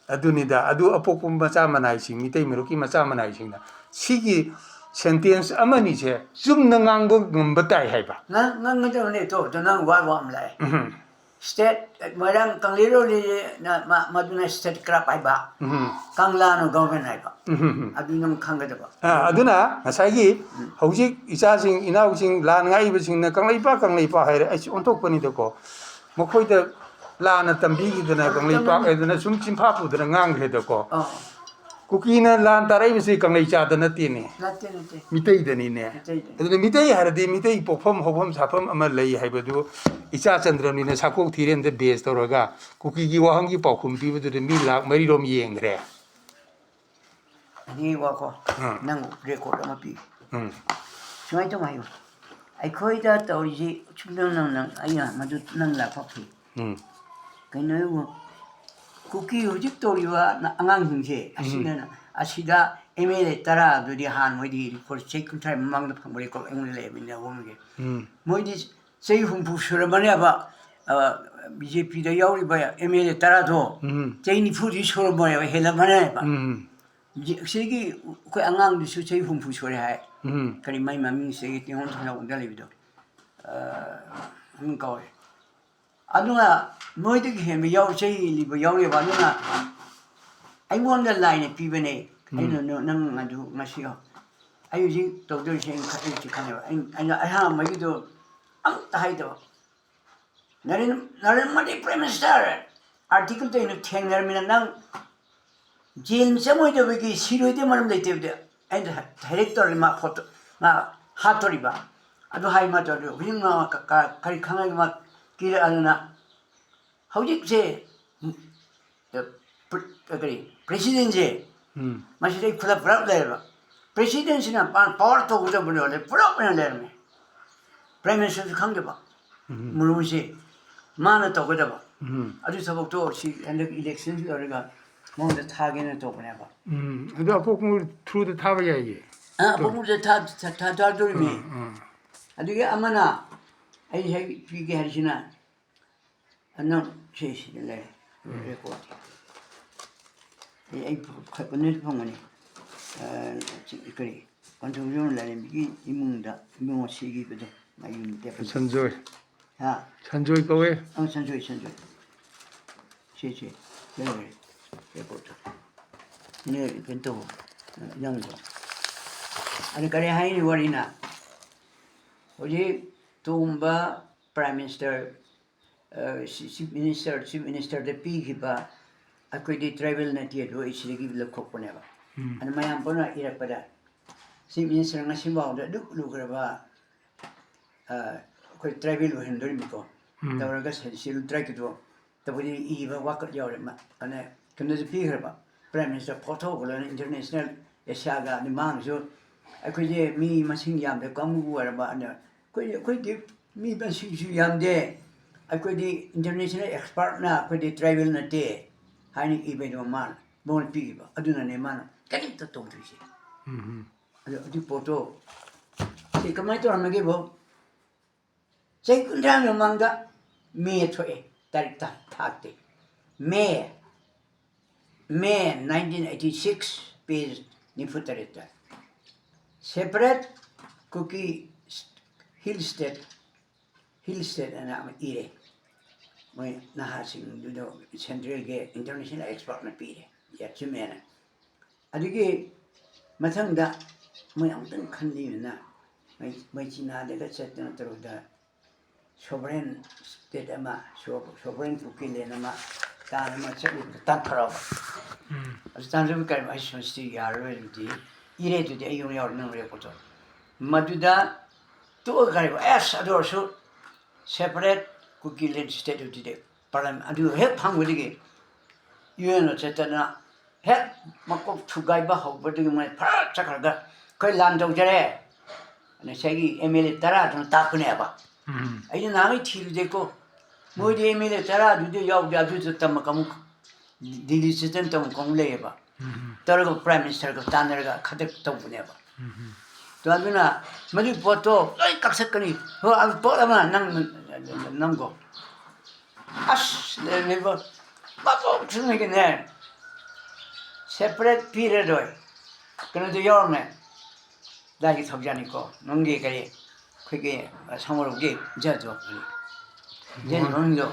ꯑꯗꯨꯅꯤꯗ, ꯑꯗꯨ ꯑꯄꯣꯛꯄ ꯃꯆꯥ ꯃꯅꯥꯏꯁꯤꯡ, ꯃꯤꯇꯩ ꯃꯔꯨꯞꯀꯤ ꯃꯆꯥ ꯃꯅꯥꯏꯁꯤꯡꯅ ꯁꯤꯒꯤ ꯁꯦꯟꯇꯦꯟꯁ ꯑꯃꯅꯤꯁꯦ ꯆꯨꯝꯅ ꯉꯥꯡꯕ ꯉꯝꯕ ꯇꯥꯏ ꯍꯥꯏꯕ꯫ ꯉꯥꯡ-, ꯉꯥꯡꯒꯗꯕꯅꯦ꯫ ꯇꯣ, ꯇꯣ, ꯅꯪ ꯋꯥ, ꯋꯥ ꯑꯃ ꯂꯥꯛꯑꯦ꯫ ꯎꯝ꯫ ꯁ꯭ꯇꯦꯠ, ꯃꯣꯏꯔꯥꯡ ꯀꯪꯂꯩꯔꯣꯜꯂꯤꯅ ꯃ-, ꯃꯗꯨꯅ ꯁ꯭ꯇꯦꯠ ꯀ꯭ꯔꯥꯐ ꯍꯥꯏꯕ, ꯎꯝ꯫ ꯀꯪꯂꯥꯅ ꯒꯣꯚꯔꯟ ꯍꯥꯏꯕ꯫ ꯎꯝ꯫ ꯑꯗꯨ ꯅꯪ ꯈꯪꯒꯗꯕ꯫ ꯑꯥ, ꯑꯗꯨꯅ ꯉꯁꯥꯏꯒꯤ ꯎꯝ꯫ ꯍꯧꯖꯤꯛ ꯏꯆꯥꯁꯤꯡ, ꯏꯅꯥꯎꯁꯤꯡ, ꯂꯥꯟ ꯉꯥꯛꯏꯕꯁꯤꯡꯅ "ꯀꯪꯂꯩꯄꯥꯛ, ꯀꯪꯂꯩꯄꯥꯛ" ꯍꯥꯏꯔꯦ, ꯑꯩꯁꯤ ꯑꯣꯟꯊꯣꯛꯄꯅꯤꯗꯀꯣ꯫ ꯃꯈꯣꯏꯗ ꯂꯥꯟꯅ ꯇꯝꯕꯤꯈꯤꯗꯅ, ꯑꯗꯨ ꯀꯪꯂꯩꯄꯥꯛ ꯇꯝꯃꯤ꯫ ꯍꯥꯏꯗꯅ ꯁꯨꯝ ꯆꯤꯟꯐꯥ ꯄꯨꯗꯅ ꯉꯥꯡꯈ꯭ꯔꯦꯗꯀꯣ꯫ ꯑꯥ꯫ ꯀꯨꯀꯤꯅ ꯂꯥꯟ ꯇꯥꯔꯛꯏꯕꯁꯤ ꯀꯪꯂꯩꯆꯥꯗ ꯅꯠꯇꯦꯅꯦ꯫ ꯅꯠꯇꯦ, ꯅꯠꯇꯦ꯫ ꯃꯤꯇꯩꯗꯅꯤꯅꯦ꯫ ꯃꯤꯇꯩꯗꯅꯤ꯫ ꯑꯗꯨꯅ ꯃꯤꯇꯩ ꯍꯥꯏꯔꯗꯤ ꯃꯤꯇꯩ ꯄꯣꯛꯐꯝ ꯍꯧꯐꯝ ꯁꯥꯐꯝ ꯑꯃ ꯂꯩ ꯍꯥꯏꯕꯗꯨ ꯏꯆꯥ ꯆꯟꯗ꯭ꯔꯅꯤꯅ ꯁꯥꯀꯣꯛ ꯊꯤꯔꯦꯟꯗ ꯕꯦꯁ ꯇꯧꯔꯒ ꯀꯨꯀꯤꯒꯤ ꯋꯥꯍꯪꯒꯤ ꯄꯥꯎꯈꯨꯝ ꯄꯤꯕꯗꯨꯗ ꯃꯤ ꯂꯥꯛ ꯃꯔꯤꯔꯣꯝ ꯌꯦꯡꯈ꯭ꯔꯦ꯫ ꯑꯅꯤ ꯋꯥꯀꯣ, ꯑꯥ꯫ ꯅꯪ ꯔꯦꯀꯣꯔꯗ ꯑꯃ ꯄꯤ꯫ ꯎꯝ꯫ ꯁꯨꯃꯥꯏꯅ ꯇꯧ ꯍꯥꯏꯌꯨ꯫ ꯑꯩꯈꯣꯏꯗ ꯇꯧꯔꯤꯁꯤ ꯁꯨꯝ ꯅꯪ, ꯅꯪ, ꯅꯪ, ꯑꯩꯅ ꯃꯗꯨ ꯅꯪ ꯂꯥꯛꯄ ꯐꯩ꯫ ꯎꯝ꯫ ꯀꯩꯅꯣ ꯍꯥꯏꯕꯨ, ꯀꯨꯀꯤ ꯍꯧꯖꯤꯛ ꯇꯧꯔꯤꯕ ꯅ-, ꯑꯉꯥꯡꯁꯤꯡꯁꯦ, ꯎꯝ꯫ ꯑꯁꯤꯗꯅ, ꯑꯁꯤꯗ ꯑꯦꯝ ꯑꯦꯜ ꯑꯦ ꯇꯔꯥ ꯑꯗꯨꯗꯤ ꯍꯥꯟ ꯃꯣꯏꯗꯤ ꯔꯦꯀꯣꯔꯗ ꯆꯍꯤ ꯀꯨꯟꯊ꯭ꯔꯥ ꯃꯃꯥꯡꯗ ꯐꯪꯕ ꯔꯦꯀꯣꯔꯗ ꯑꯩꯉꯣꯟꯗ ꯂꯩꯔꯕꯅꯤꯅ ꯑꯍꯨꯝꯒꯤ꯫ ꯎꯝ꯫ ꯃꯣꯏꯗꯤ ꯆꯍꯤ ꯍꯨꯝꯐꯨ ꯁꯨꯔꯝꯃꯅꯦꯕ, ꯑ, ꯕꯤ ꯖꯦ ꯄꯤꯗ ꯌꯥꯎꯔꯤꯕ ꯑꯦꯝ ꯑꯦꯜ ꯑꯦ ꯇꯔꯥꯗꯣ, ꯎꯝ꯫ ꯆꯍꯤ ꯅꯤꯐꯨꯗꯤ ꯁꯨꯔꯝꯃꯣꯏꯕ, ꯍꯦꯜꯂꯝꯃꯅꯦꯕ꯫ ꯎꯝ꯫ ꯍꯧꯖꯤꯛ ꯑꯁꯤꯒꯤ ꯑꯩꯈꯣꯏ ꯑꯉꯥꯡꯗꯨꯁꯨ ꯆꯍꯤ ꯍꯨꯝꯐꯨ ꯁꯨꯔꯦ ꯍꯥꯏ꯫ ꯎꯝ꯫ ꯀꯔꯤ ꯃꯥꯏ ꯃꯃꯤꯡꯁꯦ ꯀꯤꯍꯣꯝ ꯊꯣꯡꯖꯥꯎꯗ ꯂꯩꯕꯗꯣ? ꯑ, ꯃꯃꯤꯡ ꯀꯥꯎꯔꯦ꯫ ꯑꯗꯨꯅ ꯅꯣꯏꯗꯒꯤ ꯍꯦꯟꯕ ꯌꯥꯎ-, ꯆꯍꯤ ꯍꯦꯜꯂꯤꯕ ꯌꯥꯎꯔꯦꯕ꯫ ꯑꯗꯨꯅ ꯑꯩꯉꯣꯟꯗ ꯂꯥꯏꯅ ꯄꯤꯕꯅꯦ꯫ ꯎꯝ꯫ ꯑꯩꯅ ꯅ-, ꯅꯪ ꯑꯗꯨ ꯉꯁꯤ ꯑꯩ ꯍꯧꯖꯤꯛ ꯇꯧꯗꯣꯏꯁꯦ ꯑꯩꯅ ꯈ-, ꯑꯩ ꯍꯧꯖꯤꯛ ꯈꯪꯉꯦꯕ꯫ ꯑꯩ, ꯑꯩꯅ ꯑꯍꯥꯟꯕꯒꯤꯗꯣ ꯑꯝꯇ ꯍꯥꯏꯗꯕ꯫ ꯅꯔꯦꯟ ꯅꯔꯦꯟ ꯃꯣꯗꯤ ꯄ꯭ꯔꯥꯏꯝ ꯃꯤꯅꯤꯁꯇꯔ ꯑꯥꯔꯇꯤꯀꯜꯗ ꯑꯩꯅ ꯊꯦꯡꯅꯔꯃꯤꯅ ꯅꯪ ꯖꯦꯜ ꯆꯪꯉꯣꯏꯗꯕꯒꯤ ꯁꯤꯔꯣꯏꯗꯕ ꯃꯔꯝ ꯂꯩꯇꯦꯕꯗꯤ ꯑꯩꯅ ꯗꯥꯏꯔꯦꯛ ꯇꯧꯔꯦ꯫ ꯃꯥ ꯐꯣꯇꯣ ꯃꯥ ꯍꯥꯠꯇꯣꯔꯤꯕ ꯑꯗꯨ ꯍꯥꯏ ꯃꯥ ꯇꯧꯔꯦ꯫ ꯍꯧꯖꯤꯛ ꯃꯥ ꯀ- ꯀ- ꯀꯔꯤ ꯈꯪꯉꯒ ꯃꯥ ꯀꯤꯔꯛꯑꯗꯅ ꯍꯧꯖꯤꯛꯁꯦ ꯎꯝ, ꯄ꯭ꯔ- ꯀꯔꯤ ꯄ꯭ꯔꯦꯁꯤꯗꯦꯟꯁꯦ ꯎꯝ꯫ ꯃꯁꯤꯗꯩ ꯈꯨꯗꯛ ꯄꯨꯂꯞ ꯂꯩꯔꯕ ꯄ꯭ꯔꯦꯁꯤꯗꯦꯟꯁꯤꯅ ꯄꯥꯋꯔ ꯇꯧꯒꯗꯕꯅꯦ ꯄꯨꯂꯞ ꯑꯣꯏꯅ ꯂꯩꯔꯝꯃꯦ꯫ ꯄ꯭ꯔꯥꯏꯝ ꯃꯤꯅꯤꯁꯇꯔꯁꯨ ꯈꯪꯗꯕ ꯎꯝ꯫ ꯃꯔꯨꯁꯦ ꯃꯥꯅ ꯇꯧꯒꯗꯕ ꯎꯝ꯫ ꯑꯗꯨ ꯊꯕꯛꯇꯣ ꯁꯤ ꯍꯟꯗꯛ ꯏꯂꯦꯛꯁꯟ ꯂꯣꯏꯔꯒ ꯃꯉꯣꯟꯗ ꯊꯥꯒꯦꯅ ꯇꯧꯕꯅꯦꯕ꯫ ꯎꯝ꯫ ꯑꯗꯨ ꯑꯄꯣꯛꯄ ꯊ꯭ꯔꯨꯗ ꯊꯥꯕ ꯌꯥꯏꯌꯦ꯫ ꯑ, ꯑꯄꯣꯛꯄꯗ ꯊꯥ- ꯊꯥ- ꯊꯥ- ꯊꯥꯗꯣꯔꯤꯃꯤ꯫ ꯎꯝ, ꯎꯝ꯫ ꯑꯗꯨꯒꯤ ꯑꯃꯅ ꯑꯩ ꯍꯦꯛ ꯄꯤꯒꯦ ꯍꯥꯏꯔꯤꯁꯤꯅ ꯅꯪ ꯁꯤ ꯁꯤꯗ ꯂꯩ ꯎꯝ꯫ ꯔꯦꯀꯣꯔꯠ꯫ ꯑꯩ ꯑꯩ ꯈ- ꯀꯩꯅꯣꯁꯨ ꯐꯪꯒꯅꯤ꯫ ꯑ, ꯁꯤ- ꯀꯔꯤ ꯀꯣꯟꯊꯧꯖꯝ ꯂꯥꯏꯔꯦꯝꯕꯤꯒꯤ ꯏꯃꯨꯡꯗ ꯏꯕꯨꯡꯉꯣ ꯁꯤꯈꯤꯕꯗꯣ ꯃꯌꯨꯝ ꯇꯦꯞꯄꯗ꯫ ꯁꯟꯖꯣꯏ꯫ ꯍꯥ? ꯁꯟꯖꯣꯏ ꯀꯧꯋꯦ꯫ ꯑꯪ ꯁꯟꯖꯣꯏ ꯁꯟꯖꯣꯏ꯫ ꯁꯤ ꯁꯤ ꯂꯩꯔꯦ ꯔꯦꯀꯣꯔꯠꯇꯣ꯫ ꯁꯤꯅꯦ ꯀꯩꯅꯣ ꯇꯧꯕ ꯏꯅꯥꯎꯅꯨꯄꯥ꯫ ꯑꯗ ꯀꯔꯤ ꯍꯥꯏꯅꯤ ꯋꯥꯔꯤꯅ? ꯍꯧꯖꯤꯛ ꯇꯣꯝꯕ prime minister chief minister chief ꯃꯤꯅꯤꯁꯇꯔꯗ ꯄꯤꯈꯤꯕ ꯑꯩꯈꯣꯏꯗꯤ ꯇ꯭ꯔꯥꯏꯕꯦꯜ ꯅꯠꯇꯦ ꯑꯗꯨ ꯑꯩ ꯁꯤꯗꯒꯤ ꯂꯧꯊꯣꯛꯄꯅꯦꯕ꯫ ꯎꯝ꯫ ꯑꯗꯨ ꯃꯌꯥꯝ ꯄꯨꯟꯅ ꯏꯔꯛꯄꯗ ꯆꯤꯐ ꯃꯤꯅꯤꯁꯇꯔ ꯉꯁꯤ ꯐꯥꯎꯗ ꯑꯗꯨꯛ ꯂꯨꯈ꯭ꯔꯕ ꯑꯩꯈꯣꯏ ꯇ꯭ꯔꯥꯏꯕꯦꯜ ꯑꯣꯏꯍꯟꯗꯣꯔꯤꯕꯅꯤꯀꯣ꯫ ꯎꯝ꯫ ꯇꯧꯔꯒ ꯁꯦ- ꯁꯦꯗꯨꯜ ꯇ꯭ꯔꯥꯏꯕꯀꯤꯗꯣ ꯇꯧꯕꯗꯤ ꯏꯕ ꯋꯥꯀꯠ ꯌꯥꯎꯔꯦ꯫ ꯃ- ꯑꯗꯨꯅ ꯀꯩꯅꯣꯗ ꯄꯤꯈ꯭ꯔꯕ ꯄ꯭ꯔꯥꯏꯝ ꯃꯤꯅꯤꯁꯇꯔ ꯐꯣꯇꯣꯒ ꯂꯣꯏꯅ ꯏꯟꯇꯔꯅꯦꯁꯅꯦꯜ ꯑꯦꯁꯤꯌꯥꯒ ꯑꯗꯩ ꯃꯥꯡꯁꯨ ꯑꯩꯈꯣꯏꯁꯦ ꯃꯤ ꯃꯁꯤꯡ ꯌꯥꯝꯗꯦ ꯀꯥꯡꯕꯨ ꯑꯣꯏꯔꯕ ꯑꯗ ꯑꯩꯈꯣꯏ ꯑꯩꯈꯣꯏꯗꯤ ꯃꯤ ꯃꯁꯤꯡꯁꯨ ꯌꯥꯝꯗꯦ꯫ ꯑꯩꯈꯣꯏꯗꯤ ꯏꯟꯇꯔꯅꯦꯁꯅꯦꯜ ꯑꯦꯛꯁꯄꯥꯔꯠꯅ ꯑꯩꯈꯣꯏꯗꯤ ꯇ꯭ꯔꯥꯏꯕꯦꯜ ꯅꯠꯇꯦ ꯍꯥꯏꯅ ꯏꯕꯩꯗꯣ ꯃꯥꯅ ꯃꯉꯣꯟꯗ ꯄꯤꯈꯤꯕ ꯑꯗꯨꯅꯅꯦ ꯃꯥꯅ ꯀꯔꯤꯝꯇ ꯇꯧꯗ꯭ꯔꯤꯁꯦ꯫ ꯎꯝ꯫ ꯑꯗꯣ ꯑꯗꯨ ꯄꯣꯠꯇꯣ ꯁꯤ ꯀꯃꯥꯏꯅ ꯇꯧꯔꯝꯃꯒꯦꯕꯣ? ꯆꯍꯤ ꯀꯨꯟꯊ꯭ꯔꯥ ꯃꯃꯥꯡꯗ ꯃꯦ ꯊꯣꯛꯑꯦ꯫ ꯇꯥꯔꯤꯛ ꯇ- ꯊꯥꯛꯇꯦ꯫ ꯃꯦ ꯃꯦ ꯅꯥꯏꯟꯇꯤꯟ ꯑꯩꯠꯇꯤ ꯁꯤꯛꯁ, ꯄꯦꯖ ꯅꯤꯐꯨ ꯇꯔꯦꯠꯇ ꯁꯦꯄꯔꯦꯠ ꯀꯨꯀꯤ ꯍꯤꯜ ꯁ꯭ꯇꯦꯠ ꯍꯤꯜ ꯁ꯭ꯇꯦꯠ ꯑꯅ ꯑꯃ ꯏꯔꯦ꯫ ꯃꯣꯏ ꯅꯍꯥꯁꯤꯡꯗꯨꯗ ꯁꯦꯟꯇ꯭ꯔꯦꯜꯒꯤ ꯏꯟꯇꯔꯅꯦꯁꯅꯦꯜ ꯑꯦꯛꯁꯄꯥꯔꯠꯅ ꯄꯤꯔꯦ꯫ ꯑꯦꯆꯤꯞꯃꯦꯟ꯫ ꯑꯗꯨꯒꯤ ꯃꯊꯪꯗ ꯃꯣꯏ ꯑꯃꯨꯛꯇꯪ ꯈꯟꯕꯤꯌꯨꯅ ꯃꯣꯏ ꯃꯣꯏ ꯆꯤꯅꯥꯗꯒ ꯆꯠꯇꯅ ꯇꯧꯔꯨꯗ ꯁꯣꯚꯔꯦꯟ ꯁ꯭ꯇꯦꯠ ꯑꯃ, ꯁꯣ-, ꯁꯣꯚꯔꯦꯟ ꯀꯨꯀꯤ ꯂꯦꯟ ꯑꯃ ꯇꯥꯟ ꯑꯃ ꯆꯠꯂꯨꯕꯗ ꯇꯥꯟꯊꯔꯛꯑꯕ꯫ ꯑꯗꯨ ꯇꯥꯟꯊꯔꯛꯄ ꯀꯔꯤꯅꯣ? ꯑꯩ ꯁꯣꯟꯁꯤꯇꯤ ꯌꯥꯔꯔꯣꯏ, ꯑꯗꯨꯗꯤ ꯏꯔꯦ, ꯑꯗꯨꯗꯤ ꯑꯩ ꯌꯨꯝ ꯌꯥꯎꯔ ꯅꯪ ꯔꯦꯀꯣꯔꯠꯇꯣ꯫ ꯃꯗꯨꯗ ꯇꯣꯛꯑꯒ ꯀꯔꯤꯕ? ꯑꯦꯁ, ꯑꯗꯨ ꯑꯣꯏꯔꯁꯨ ꯁꯦꯄꯔꯦꯠ ꯀꯨꯀꯤ ꯂꯦꯟ ꯁ꯭ꯇꯦꯠ ꯑꯗꯨꯗꯤ ꯄꯥꯔꯂꯤꯌꯥꯃꯦꯟ ꯑꯗꯨ ꯍꯦꯛ ꯐꯪꯕꯗꯒꯤ ꯌꯨ ꯑꯦꯟ ꯑꯣ ꯆꯠꯇꯅ ꯍꯦꯛ ꯃꯀꯣꯛ ꯊꯨꯒꯥꯏꯕ ꯍꯧꯕꯗꯒꯤ ꯃꯣꯏ ꯐꯔ ꯆꯠꯈ꯭ꯔꯒ ꯑꯩꯈꯣꯏ ꯂꯥꯟ ꯇꯧꯖꯔꯦ꯫ ꯉꯁꯥꯏꯒꯤ ꯑꯦꯝ ꯑꯦꯜ ꯑꯦ ꯇꯔꯥꯗꯨꯅ ꯇꯥꯛꯄꯅꯦꯕ꯫ ꯎꯝ꯫ ꯑꯩꯅ ꯅꯍꯥꯟꯒꯩ ꯊꯤꯔꯨꯗꯦꯀꯣ꯫ ꯃꯣꯏꯗꯤ ꯑꯦꯝ ꯑꯦꯜ ꯑꯦ ꯇꯔꯥꯗꯨꯗꯤ ꯌꯥꯎꯗꯦ, ꯑꯗꯨꯗ ꯇꯝꯃ ꯀꯥꯡꯕꯨ ꯗꯤꯜꯂꯤ ꯆꯠꯇꯅ ꯇꯝꯃ ꯀꯥꯡꯕꯨ ꯂꯩꯌꯦꯕ꯫ ꯎꯝ꯫ ꯇꯧꯔꯒ ꯄ꯭ꯔꯥꯏꯝ ꯃꯤꯅꯤꯁꯇꯔꯒ ꯇꯥꯟꯅꯔꯒ ꯈꯗꯛ ꯇꯧꯕꯅꯦꯕ꯫ ꯎꯝ꯫ ꯑꯗꯣ ꯑꯗꯨꯅ ꯃꯗꯨꯒꯤ ꯄꯣꯠꯇꯣ ꯂꯣꯏ ꯀꯛꯊꯠꯀꯅꯤ꯫ ꯍꯣꯏ, ꯑꯗꯨ ꯄꯣꯠ ꯑꯃ ꯅꯪ, ꯅꯪꯀꯣ꯫ ꯑꯁ, ꯂꯩꯔꯝꯃꯤꯕ ꯃꯀꯣꯛ ꯊꯨꯝꯅꯒꯤꯅꯦ꯫ ꯁꯦꯄꯔꯦꯠ ꯄꯤꯔꯔꯣꯏ꯫ ꯀꯩꯅꯣꯗꯣ ꯌꯥꯎꯔꯝꯃꯦ꯫ ꯂꯥꯏꯒꯤ ꯊꯧꯖꯥꯅꯤꯀꯣ꯫ ꯅꯪꯒꯤ ꯀꯔꯤ, ꯑꯩꯈꯣꯏꯒꯤ, ꯑ, ꯁꯥꯃꯔꯣꯛꯀꯤ ꯖꯖꯇꯣ꯫ ꯖꯖ ꯏꯕꯣꯍꯟ꯫ ꯃꯃꯤꯡꯗꯣ꯫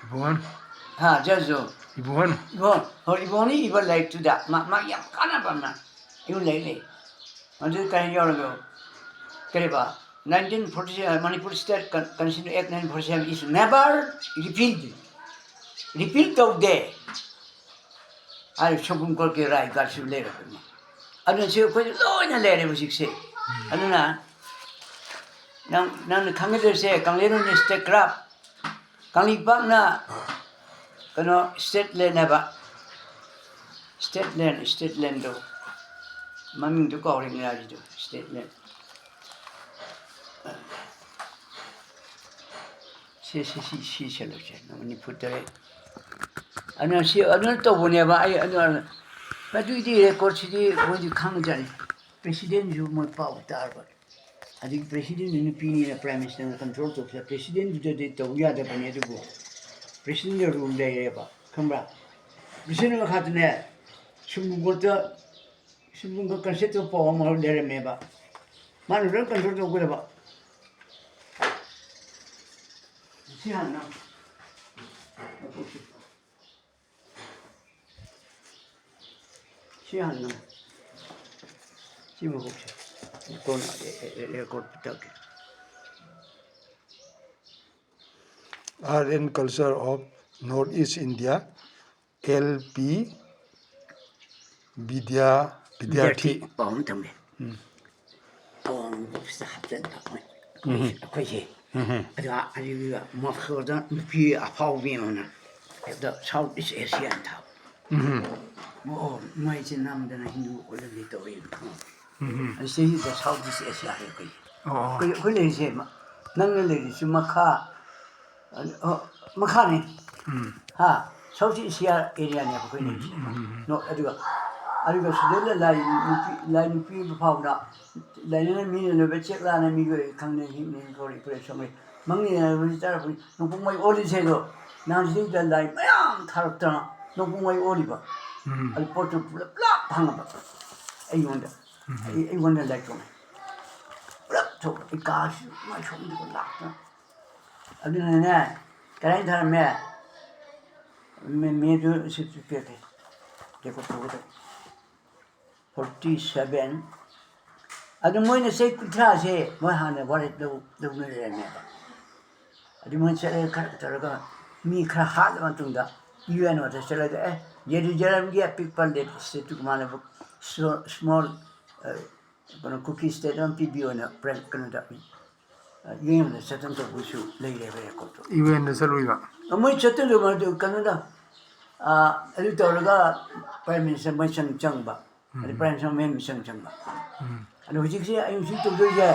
ꯏꯕꯣꯍꯟ꯫ ꯍꯥ, ꯖꯖꯇꯣ꯫ ꯏꯕꯣꯍꯟ꯫ ꯏꯕꯣꯍꯟ꯫ ꯍꯣꯏ, ꯏꯕꯣꯍꯟꯅ ꯏꯕ ꯂꯥꯏꯔꯤꯛꯇꯨꯗ ꯃꯥ, ꯃꯥ ꯌꯥꯝ ꯀꯥꯟꯅꯕ ꯑꯃ ꯑꯩꯉꯣꯟꯗ ꯂꯥꯏꯔꯤꯛ ꯂꯩ꯫ ꯑꯗꯨ ꯀꯔꯤ ꯌꯧꯔꯒꯦ? ꯀꯔꯤꯕ? Nineteen forty-seven, Manipur State Con-, Constitution Act nineteen forty-seven is never repealed. Repeal ꯇꯧꯗꯦ꯫ ꯍꯥꯏꯔꯤꯕ ꯁꯨꯄ꯭ꯔꯤꯝ ꯀꯣꯔꯠꯀꯤ ꯔꯥꯏꯒꯁꯨ ꯂꯩꯔꯕꯅꯤ꯫ ꯑꯗꯨꯅ ꯁꯤ ꯑꯩꯈꯣꯏꯗ ꯂꯣꯏꯅ ꯂꯩꯔꯦ ꯍꯧꯖꯤꯛꯁꯦ꯫ ꯑꯗꯨꯅ ꯅꯪ, ꯅꯪꯅ ꯈꯪꯒꯗꯣꯏꯁꯦ ꯀꯪꯂꯩꯔꯣꯟ ꯁ꯭ꯇꯦꯠ ꯀ꯭ꯔꯥꯐ, ꯀꯪꯂꯩꯄꯥꯛꯅ ꯀꯩꯅꯣ ꯁ꯭ꯇꯦꯠ ꯂꯦꯟ ꯍꯥꯏꯕ, ꯁ꯭ꯇꯦꯠ ꯂꯦꯟ, ꯁ꯭ꯇꯦꯠ ꯂꯦꯟꯗꯣ ꯃꯃꯤꯡꯗꯣ ꯀꯥꯎꯔꯦ ꯏꯪꯒ꯭ꯔꯥꯖꯤꯗꯣ, ꯁ꯭ꯇꯦꯠ ꯂꯦꯟ꯫ ꯁꯤ, ꯁꯤ, ꯁꯤ, ꯁꯤ ꯁꯦꯂꯦꯛꯁꯟ ꯅꯝꯕꯔ ꯅꯤꯐꯨ ꯇꯔꯦꯠ꯫ ꯑꯗꯨꯅ ꯁꯤ, ꯑꯗꯨꯅ ꯇꯧꯕꯅꯦꯕ꯫ ꯑꯩ, ꯑꯗꯨ, ꯑꯗꯨꯒꯤꯗꯤ ꯔꯦꯀꯣꯔꯠꯁꯤꯗꯤ ꯃꯣꯏꯗꯤ ꯈꯪꯖꯅꯤ꯫ ꯄ꯭ꯔꯦꯁꯤꯗꯦꯟꯁꯨ ꯃꯣꯏ ꯄꯥꯎ ꯇꯥꯔꯕ꯫ ꯑꯗꯒꯤ ꯄ꯭ꯔꯦꯁꯤꯗꯦꯟꯗꯨ ꯅꯨꯄꯤꯅꯤꯅ ꯄ꯭ꯔꯥꯏꯝ ꯃꯤꯅꯤꯁꯇꯔꯅ ꯀꯟꯇ꯭ꯔꯣꯜ ꯇꯧꯕꯁꯤꯗ ꯄ꯭ꯔꯦꯁꯤꯗꯦꯟꯗꯨꯗꯗꯤ ꯇꯧ ꯌꯥꯗꯕꯅꯤ꯫ ꯑꯗꯨꯕꯨ ꯄ꯭ꯔꯦꯁꯤꯗꯦꯟꯒꯤ ꯔꯨꯜ ꯂꯩꯔꯦꯕ, ꯈꯪꯕ꯭ꯔꯥ? ꯄ꯭ꯔꯦꯁꯤꯗꯦꯟ ꯃꯈꯥꯗꯅꯦ ꯁꯨꯄ꯭ꯔꯤꯝ ꯀꯣꯔꯠꯇ, ꯁꯨꯄ꯭ꯔꯤꯝ ꯀꯣꯔꯠ ꯀꯟꯁꯦꯞꯇ ꯄꯥꯎ ꯑꯃ ꯂꯩꯔꯝꯃꯦꯕ꯫ ꯃꯥꯅ ꯂꯣꯏ ꯀꯟꯇ꯭ꯔꯣꯜ ꯇꯧꯒꯗꯕ꯫ ꯁꯤ ꯍꯥꯟꯅ ꯁꯤ ꯍꯥꯟꯅ ꯁꯤ ꯃꯀꯣꯛꯁꯦ ꯀꯣꯟꯅ ꯔꯦ-, ꯔꯦ-, ꯔꯦꯀꯣꯔꯠ ꯇꯧꯒꯦ꯫ Art and Culture of North East India, L P Vidya, Vidyarthi꯫ ꯄꯥꯎ ꯑꯃ ꯊꯝꯒꯦ꯫ ꯄꯥꯎꯁꯤꯗ ꯍꯥꯞꯆꯤꯟꯕ ꯑꯩꯈꯣꯏ, ꯑꯩꯈꯣꯏꯁꯦ꯫ ꯑꯗꯨꯒ ꯑꯗꯨꯒ ꯃꯈꯣꯏꯗ ꯅꯨꯄꯤ ꯑꯐꯥꯎꯕꯤ ꯑꯃꯅ ꯍꯦꯛꯇ South East Asia ꯍꯥꯏꯅ ꯊꯥꯕ꯫ ꯑꯣ, ꯃꯣꯏꯁꯦ ꯅꯝꯗꯅ ꯍꯤꯟꯗꯨ ꯑꯣꯜꯍꯟꯒꯦ ꯇꯧꯋꯦꯅ ꯈꯪꯉꯕ꯫ ꯑꯗꯨ ꯁꯤꯗ South East Asia ꯍꯥꯏ ꯑꯩꯈꯣꯏ꯫ ꯑꯣ꯫ ꯑꯩꯈꯣꯏ, ꯑꯩꯈꯣꯏ ꯂꯩꯔꯤꯁꯦ ꯃ-, ꯅꯪꯅ ꯂꯩꯔꯤꯁꯤ ꯃꯈꯥ, ꯑ, ꯃꯈꯥꯅꯤ꯫ ꯍꯥ? South East Asia area ꯅꯦꯕ ꯑꯩꯈꯣꯏ ꯂꯩꯔꯤꯁꯦ꯫ ꯅꯣ-, ꯑꯗꯨꯒ, ꯑꯗꯨꯒ ꯁꯤꯗꯩꯗ ꯂꯥꯏ ꯅꯨꯄꯤ, ꯂꯥꯏ ꯅꯨꯄꯤ ꯐꯥꯎꯅ, ꯂꯥꯏꯅꯤꯡꯉ ꯃꯤꯅ ꯂꯣꯏꯕ ꯆꯦꯛ ꯂꯥꯟꯅ ꯃꯤꯒꯤ ꯑꯣꯏ ꯈꯪꯗꯦ, ꯍꯤꯡꯅ ꯈꯣꯠꯂꯤ, ꯄꯨꯔꯦ ꯁꯣꯝꯒꯤ ꯃꯪꯅꯤ ꯍꯥꯏꯕꯁꯤ ꯆꯥꯔꯛꯄꯅꯤ꯫ ꯅꯣꯡꯄꯣꯛ ꯃꯩ ꯑꯣꯜꯂꯤꯁꯦ ꯑꯗꯣ, ꯅꯍꯥꯟ ꯁꯤꯗꯩꯗ ꯂꯥꯏ ꯃꯌꯥꯝ ꯊꯥꯔꯛꯇꯅ ꯅꯣꯡꯄꯣꯛ ꯃꯩ ꯑꯣꯜꯂꯤꯕ꯫ ꯑꯗꯨ ꯄꯣꯠꯇꯨ ꯄꯨꯂꯞ ꯄꯨꯂꯞ ꯐꯪꯉꯕ ꯑꯩꯉꯣꯟꯗ꯫ ꯑꯩ, ꯑꯩꯉꯣꯟꯗ ꯂꯥꯏ ꯇꯣꯡꯉꯦ꯫ ꯄꯨꯂꯞ ꯊꯣꯛ-, ꯑꯩ ꯀꯥꯁꯤ ꯃꯥꯏ ꯁꯣꯝꯗꯒ ꯂꯥꯛꯇꯅ꯫ ꯑꯗꯨꯅꯅꯦ, ꯀꯗꯥꯏ ꯊꯥꯔꯝꯃꯦ? ꯃꯦ-, ꯃꯦꯗꯨ ꯁꯤ ꯄꯤꯔꯛꯀꯦ꯫ Record ꯇꯧꯒꯗꯕ꯫ Forty seven꯫ ꯑꯗꯨ ꯃꯣꯏꯅ ꯆꯍꯤ ꯀꯨꯟꯊ꯭ꯔꯥꯁꯦ ꯃꯣꯏ ꯍꯥꯟꯅ ꯋꯥꯔꯦꯞ ꯂꯧ-, ꯂꯧꯅ ꯂꯩꯔꯝꯃꯦꯕ꯫ ꯑꯗꯨ ꯃꯣꯏ ꯆꯠꯂꯒ ꯈꯔ ꯇꯧꯔꯒ ꯃꯤ ꯈꯔ ꯍꯥꯠꯂ ꯃꯇꯨꯡꯗ ꯌꯨ ꯑꯦꯟ ꯑꯣꯗ ꯆꯠꯂꯒ, "ꯑꯦ, ꯖꯦꯔꯨꯖꯂꯝꯒꯤ ꯑꯄꯤꯛꯄ ꯂꯦꯠ ꯁ꯭ꯇꯦꯠꯇꯨꯒ ꯃꯥꯟꯅꯕ ꯁ꯭ꯃꯣ-, ꯁ꯭ꯃꯣꯜ, ꯑ, ꯀꯩꯅꯣ, ꯀꯨꯀꯤ ꯁ꯭ꯇꯦꯠ ꯑꯃ ꯄꯤꯕꯤꯌꯣꯅ ꯄ꯭ꯔꯦꯝ-, ꯀꯩꯅꯣꯗ, ꯑ, ꯌꯨ ꯑꯦꯟꯗ ꯆꯠꯇꯅ ꯇꯧꯕꯁꯨ ꯂꯩꯔꯦꯕ ꯔꯦꯀꯣꯔꯠꯇꯣ꯫ U and ꯆꯠꯂꯨꯏꯕ? ꯑ, ꯃꯣꯏ ꯆꯠꯇꯅ ꯇꯧꯕ ꯀꯩꯅꯣꯗ, ꯑ, ꯑꯗꯨ ꯇꯧꯔꯒ ꯄ꯭ꯔꯥꯏꯝ ꯃꯤꯅꯤꯁꯇꯔ ꯃꯣꯏ ꯆꯪ-, ꯆꯪꯕ꯫ ꯑꯗꯩ ꯄ꯭ꯔꯥꯏꯝ ꯃꯤꯅꯤꯁꯇꯔ ꯃꯣꯏ ꯃꯤꯆꯪ ꯆꯪꯕ꯫ ꯑꯗꯣ ꯍꯧꯖꯤꯛꯁꯦ ꯑꯩ ꯍꯧꯖꯤꯛ ꯇꯧꯗꯣꯏꯁꯦ,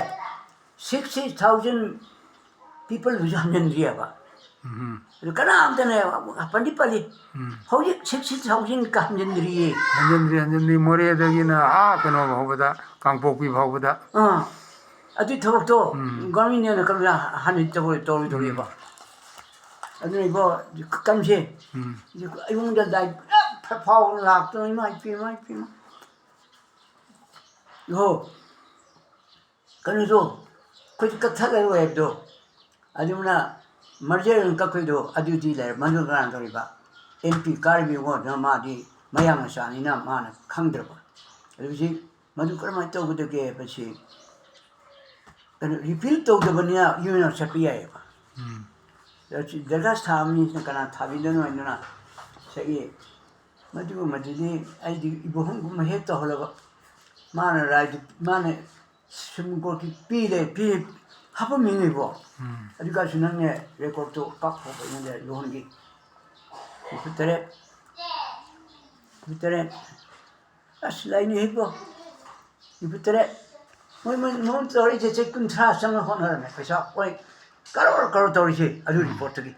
sixty thousand people ꯍꯧꯖꯤꯛ ꯍꯟꯖꯤꯟꯗ꯭ꯔꯤꯑꯕ꯫ ꯑꯗꯨ ꯀꯅꯥꯝꯇꯅꯦ ꯄꯟꯗꯤ ꯄꯜꯂꯤ꯫ ꯍꯧꯖꯤꯛ sixty thousand ꯀ ꯍꯟꯖꯤꯟꯗ꯭ꯔꯤꯌꯦ꯫ ꯍꯟꯖꯤꯟꯗ꯭ꯔꯤ, ꯍꯟꯖꯤꯟꯗ꯭ꯔꯤ꯫ ꯃꯣꯔꯦꯗꯒꯤꯅ ꯑꯥ ꯀꯩꯅꯣ ꯐꯥꯎꯕꯗ, ꯀꯥꯡꯄꯣꯛꯄꯤ ꯐꯥꯎꯕꯗ꯫ ꯑꯥ, ꯑꯗꯨꯏ ꯊꯕꯛꯇꯣ ꯒꯣꯔꯃꯦꯟꯅ ꯀꯔꯝꯅ ꯍꯥꯟꯅ ꯇꯧꯔꯣꯏ-, ꯇꯧꯔꯣꯏꯗꯧꯔꯤꯕ? ꯑꯗꯨꯅ ꯏꯕꯣ, ꯀꯝꯁꯦ, ꯑꯩꯉꯣꯟꯗ ꯂꯥꯏ ꯄꯨꯔꯥ ꯐꯥꯎꯕ ꯂꯥꯛꯇꯅ, ꯏꯃꯥ ꯏꯄꯦꯝꯃ, ꯏꯄꯦꯝꯃ꯫ ꯏꯍꯣ, ꯀꯩꯅꯣꯗꯣ, ꯑꯩꯈꯣꯏꯗꯤ ꯀꯛꯊꯠꯂꯔꯣꯏ ꯍꯥꯏꯕꯗꯣ, ꯑꯗꯨꯅ ꯃꯔꯖꯔ ꯑꯣꯏꯅ ꯀꯛꯄꯩꯗꯣ, ꯑꯗꯨꯗꯤ ꯂꯩꯔꯦ꯫ ꯃꯗꯨ ꯀꯅꯥꯅ ꯇꯧꯔꯤꯕ? ꯑꯦꯝ ꯄꯤ ꯀꯥꯔꯤꯕ ꯏꯕꯨꯡꯉꯣꯗꯨꯅ, ꯃꯥꯗꯤ ꯃꯌꯥꯡ ꯃꯆꯥꯅꯤꯅ ꯃꯥꯅ ꯈꯪꯗ꯭ꯔꯕ꯫ ꯑꯗꯨ ꯍꯧꯖꯤꯛ ꯃꯗꯨ ꯀꯔꯝꯍꯥꯏꯅ ꯇꯧꯒꯗꯒꯦ ꯍꯥꯏꯕꯁꯤ, ꯀꯩꯅꯣ, ꯔꯤꯄꯤꯜ ꯇꯧꯗꯕꯅꯤꯅ ꯌꯨ ꯑꯦꯟ ꯑꯣ ꯆꯠꯄ ꯌꯥꯏꯌꯦꯕ꯫ ꯗꯔꯈꯥꯁ ꯊꯥꯕ ꯃꯤꯁꯤꯅ ꯀꯅꯥ ꯊꯥꯕꯤꯗꯣꯏꯅꯣ ꯍꯥꯏꯗꯨꯅ ꯉꯁꯥꯏꯒꯤ ꯃꯗꯨꯒꯨꯝꯕꯗꯨꯗꯤ ꯑꯩꯗꯤ ꯏꯕꯣꯍꯜꯒꯨꯝꯕ ꯍꯦꯛ ꯇꯧꯍꯜꯂꯕ, ꯃꯥꯅ ꯔꯥꯏꯗꯨ, ꯃꯥꯅ ꯁꯨꯄ꯭ꯔꯤꯝ ꯀꯣꯔꯠꯀꯤ ꯄꯤꯔꯦ, ꯄꯤ, ꯍꯥꯞꯄꯝꯃꯤꯅꯦꯕꯣ꯫ ꯑꯗꯨꯒꯁꯨ ꯅꯪꯅꯦ ꯔꯦꯀꯣꯔꯠꯇꯣ ꯀꯥꯞꯊꯣꯛꯄ ꯑꯩꯉꯣꯟꯗ ꯌꯧꯍꯟꯒꯦ꯫ ꯅꯤꯐꯨ ꯇꯔꯦꯠ, ꯅꯤꯐꯨ ꯇꯔꯦꯠ꯫ ꯑꯁ, ꯂꯩꯅꯤ ꯍꯤꯞꯄꯣ꯫ ꯅꯤꯐꯨ ꯇꯔꯦꯠ꯫ ꯃꯣꯏ, ꯃꯣꯏ, ꯃꯣꯏ ꯇꯧꯔꯤꯁꯦ ꯆꯍꯤ ꯀꯨꯟꯊ꯭ꯔꯥ ꯆꯪꯅ ꯍꯣꯠꯅꯔꯝꯃꯦ꯫ ꯄꯩꯁꯥ ꯃꯣꯏ ꯀꯔꯣꯔ ꯀꯔꯣꯔ ꯇꯧꯔꯤꯁꯦ ꯑꯗꯨ ꯔꯤꯄꯣꯔꯠꯇꯒꯤ꯫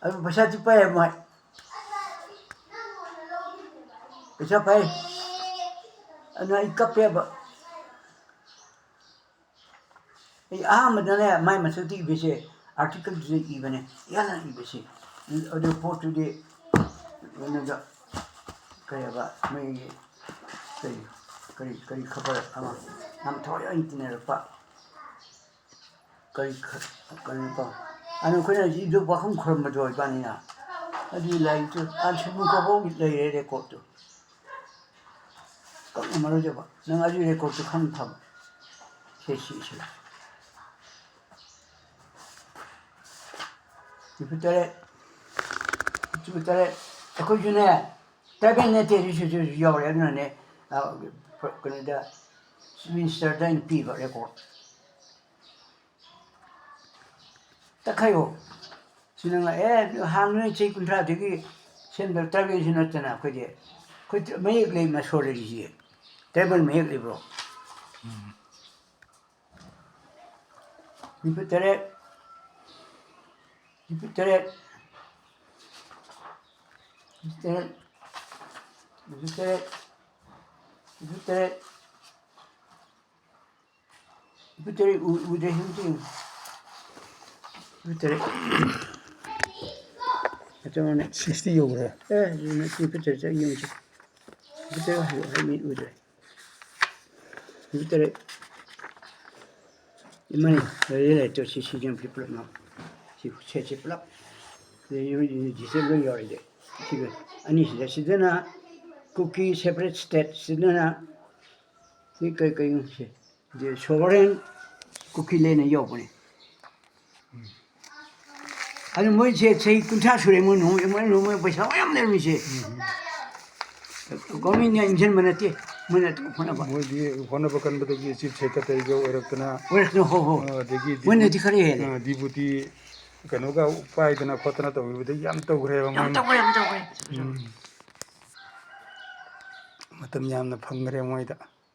ꯑꯗꯨ ꯄꯩꯁꯥꯗꯤ ꯄꯥꯏꯌꯦ ꯃꯣꯏ꯫ ꯄꯩꯁꯥ ꯄꯥꯏ꯫ ꯑꯗꯨꯅ ꯑꯩ ꯀꯞꯄꯦꯕ꯫ ꯑꯩ ꯑꯍꯥꯟꯕꯗꯅꯦ ꯃꯥꯏ ꯃꯊꯛꯇ ꯏꯕꯁꯦ ꯑꯥꯔꯇꯤꯀꯜꯗꯨꯗ ꯏꯕꯅꯦ꯫ ꯏꯍꯥꯟ ꯍꯥꯟꯅ ꯏꯕꯁꯦ꯫ ꯑꯗꯨ ꯄꯣꯠꯇꯨꯗꯤ ꯀꯩꯅꯣꯗ, ꯀꯩ ꯍꯥꯏꯕ, ꯃꯣꯏꯒꯤ ꯀꯔꯤ, ꯀꯔꯤ, ꯀꯔꯤ ꯈꯕꯔ ꯑꯃ ꯌꯥꯝ ꯊꯋꯥꯏ ꯌꯥꯎꯅ ꯇꯤꯟꯅꯔꯛꯄ꯫ ꯀꯔꯤ ꯈ-, ꯀꯩꯅꯣ ꯇꯧ-, ꯑꯗꯨ ꯑꯩꯈꯣꯏꯅ ꯏꯗꯨ ꯄꯥꯈꯨꯝ ꯈꯨꯔꯝꯕꯗꯣ ꯏꯕꯥꯅꯤꯅ꯫ ꯑꯗꯨꯒꯤ ꯂꯥꯏꯔꯤꯛꯇꯨ ꯑꯥ ꯁꯨꯝꯕꯨ ꯀꯕꯣꯛ ꯂꯩꯔꯦ ꯔꯦꯀꯣꯔꯠꯇꯨ꯫ ꯀꯛꯉꯝꯃꯔꯣꯏꯗꯕ꯫ ꯅꯪ ꯑꯗꯨꯒꯤ ꯔꯦꯀꯣꯔꯠꯇꯨ ꯈꯪ ꯊꯝ꯫ ꯁꯦ, ꯁꯤ, ꯁꯤ꯫ ꯅꯤꯐꯨ ꯇꯔꯦꯠ, ꯅꯤꯐꯨ ꯇꯔꯦꯠ꯫ ꯑꯩꯈꯣꯏꯁꯨꯅꯦ, ꯇ꯭ꯔꯥꯏꯕꯦꯜ ꯅꯠꯇꯦ ꯑꯗꯨꯁꯨ, ꯑꯗꯨꯁꯨ ꯌꯥꯎꯔꯦ꯫ ꯑꯗꯨꯅꯅꯦ, ꯑ, ꯀꯩꯅꯣꯗ, ꯆꯤꯐ ꯃꯤꯅꯤꯁꯇꯔꯗ ꯑꯩꯅ ꯄꯤꯕ ꯔꯦꯀꯣꯔꯠ꯫ ꯇꯛꯈꯥꯏꯌꯣ꯫ ꯁꯤ ꯅꯪ, ꯑꯦ, ꯍꯥꯟꯅ ꯅꯣꯏ ꯆꯍꯤ ꯀꯨꯟꯊ꯭ꯔꯥꯗꯒꯤ ꯁꯦꯝꯗꯕ ꯇ꯭ꯔꯥꯏꯕꯦꯜꯁꯨ ꯅꯠꯇꯅ ꯑꯩꯈꯣꯏꯗꯤ꯫ ꯑꯩꯈꯣꯏ ꯃꯌꯦꯛ ꯂꯩ ꯃꯁꯣꯜ ꯂꯩꯔꯤꯁꯤ꯫ ꯇ꯭ꯔꯥꯏꯕꯦꯜ ꯃꯌꯦꯛ ꯂꯩꯕ꯭ꯔꯣ? ꯎꯝ꯫ ꯅꯤꯐꯨ ꯇꯔꯦꯠ, ꯅꯤꯐꯨ ꯇꯔꯦꯠ, ꯅꯤꯐꯨ ꯇꯔꯦꯠ, ꯅꯤꯐꯨ ꯇꯔꯦꯠ, ꯅꯤꯐꯨ ꯇꯔꯦꯠ꯫ ꯅꯤꯐꯨ ꯇꯔꯦꯠ ꯎ-, ꯎꯗ꯭ꯔꯦ, ꯅꯤꯐꯨ ꯇꯔꯦꯠ꯫ ꯅꯤꯐꯨ ꯇꯔꯦꯠ꯫ ꯑꯆꯧꯕꯅꯦ꯫ ꯁꯤꯛꯁꯇꯤ ꯌꯧꯈ꯭ꯔꯦ꯫ ꯑꯦ, ꯅꯤꯐꯨ ꯇꯔꯦꯠ ꯆꯠ ꯌꯦꯡꯁꯤ꯫ ꯅꯤꯐꯨ ꯇꯔꯦꯠ ꯍꯥꯏ, ꯍꯥꯏ, ꯃꯤ ꯎꯗ꯭ꯔꯦ꯫ ꯅꯤꯐꯨ ꯇꯔꯦꯠ꯫ ꯏꯃꯥꯅꯤ, ꯂꯩꯔꯦ, ꯂꯩꯔꯦ, ꯇꯨ, ꯁꯤ, ꯁꯤ ꯄꯨꯂꯞ ꯉꯥꯎ꯫ ꯁꯤ ꯁꯦꯠꯁꯤ ꯄꯨꯂꯞ꯫ ꯑꯗꯩ ꯌꯨꯝ, ꯌꯨꯝ, ꯗꯤꯁꯦꯝꯕꯔ ꯌꯧꯔꯗꯤ꯫ ꯁꯤꯒ ꯑꯅꯤꯁꯤꯗ, ꯁꯤꯗꯅ ꯀꯨꯀꯤ ꯁꯦꯄꯔꯦꯠ ꯁ꯭ꯇꯦꯠ, ꯁꯤꯗꯅ ꯁꯤ ꯀꯩ, ꯀꯩꯅꯣ ꯁꯤ? ꯁꯤ ꯁꯣꯚꯔꯦꯟ ꯀꯨꯀꯤ ꯂꯦꯟ ꯌꯧꯕꯅꯤ꯫ ꯑꯗꯨ ꯃꯣꯏꯁꯦ ꯆꯍꯤ ꯀꯨꯟꯊ꯭ꯔꯥ ꯁꯨꯔꯦ, ꯃꯣꯏ ꯅꯣꯡꯃ ꯃꯣꯏ ꯅꯣꯡꯃ ꯄꯩꯁꯥ ꯃꯌꯥꯝ ꯂꯩꯔꯝꯃꯤꯁꯦ꯫ ꯒꯣꯔꯃꯦꯟꯅ ꯏꯟꯁꯤꯟꯕ ꯅꯠꯇꯦ, ꯃꯣꯏꯅ ꯑꯗꯨꯝ ꯍꯣꯠꯅꯕ꯫ ꯃꯣꯏꯗꯤ ꯍꯣꯠꯅꯕ ꯀꯟꯕꯗꯒꯤ ꯆꯤꯐ ꯁꯦꯀ꯭ꯔꯦꯇꯔꯤꯒ ꯑꯣꯏꯔꯛꯇꯅ, ꯑꯣꯏꯔꯛꯇꯅ, ꯍꯣ, ꯍꯣ꯫ ꯑ, ꯑꯗꯒꯤ ꯃꯣꯏꯅꯗꯤ ꯈꯔ ꯍꯦꯜꯂꯦ꯫ ꯑ, ꯗꯤꯄꯨꯇꯤ ꯀꯩꯅꯣꯒ ꯄꯥꯏꯗꯅ ꯈꯣꯠꯇꯅ ꯇꯧꯈꯤꯕꯗ ꯌꯥꯝ ꯇꯧꯈ꯭ꯔꯦꯕ ꯌꯥꯝ ꯃꯣꯏꯅ꯫ ꯇꯧꯈ꯭ꯔꯦ, ꯌꯥꯝ ꯇꯧꯈ꯭ꯔꯦ꯫ ꯎꯝ꯫ ꯃꯇꯝ ꯌꯥꯝꯅ ꯐꯪꯈ꯭ꯔꯦ ꯃꯣꯏꯗ꯫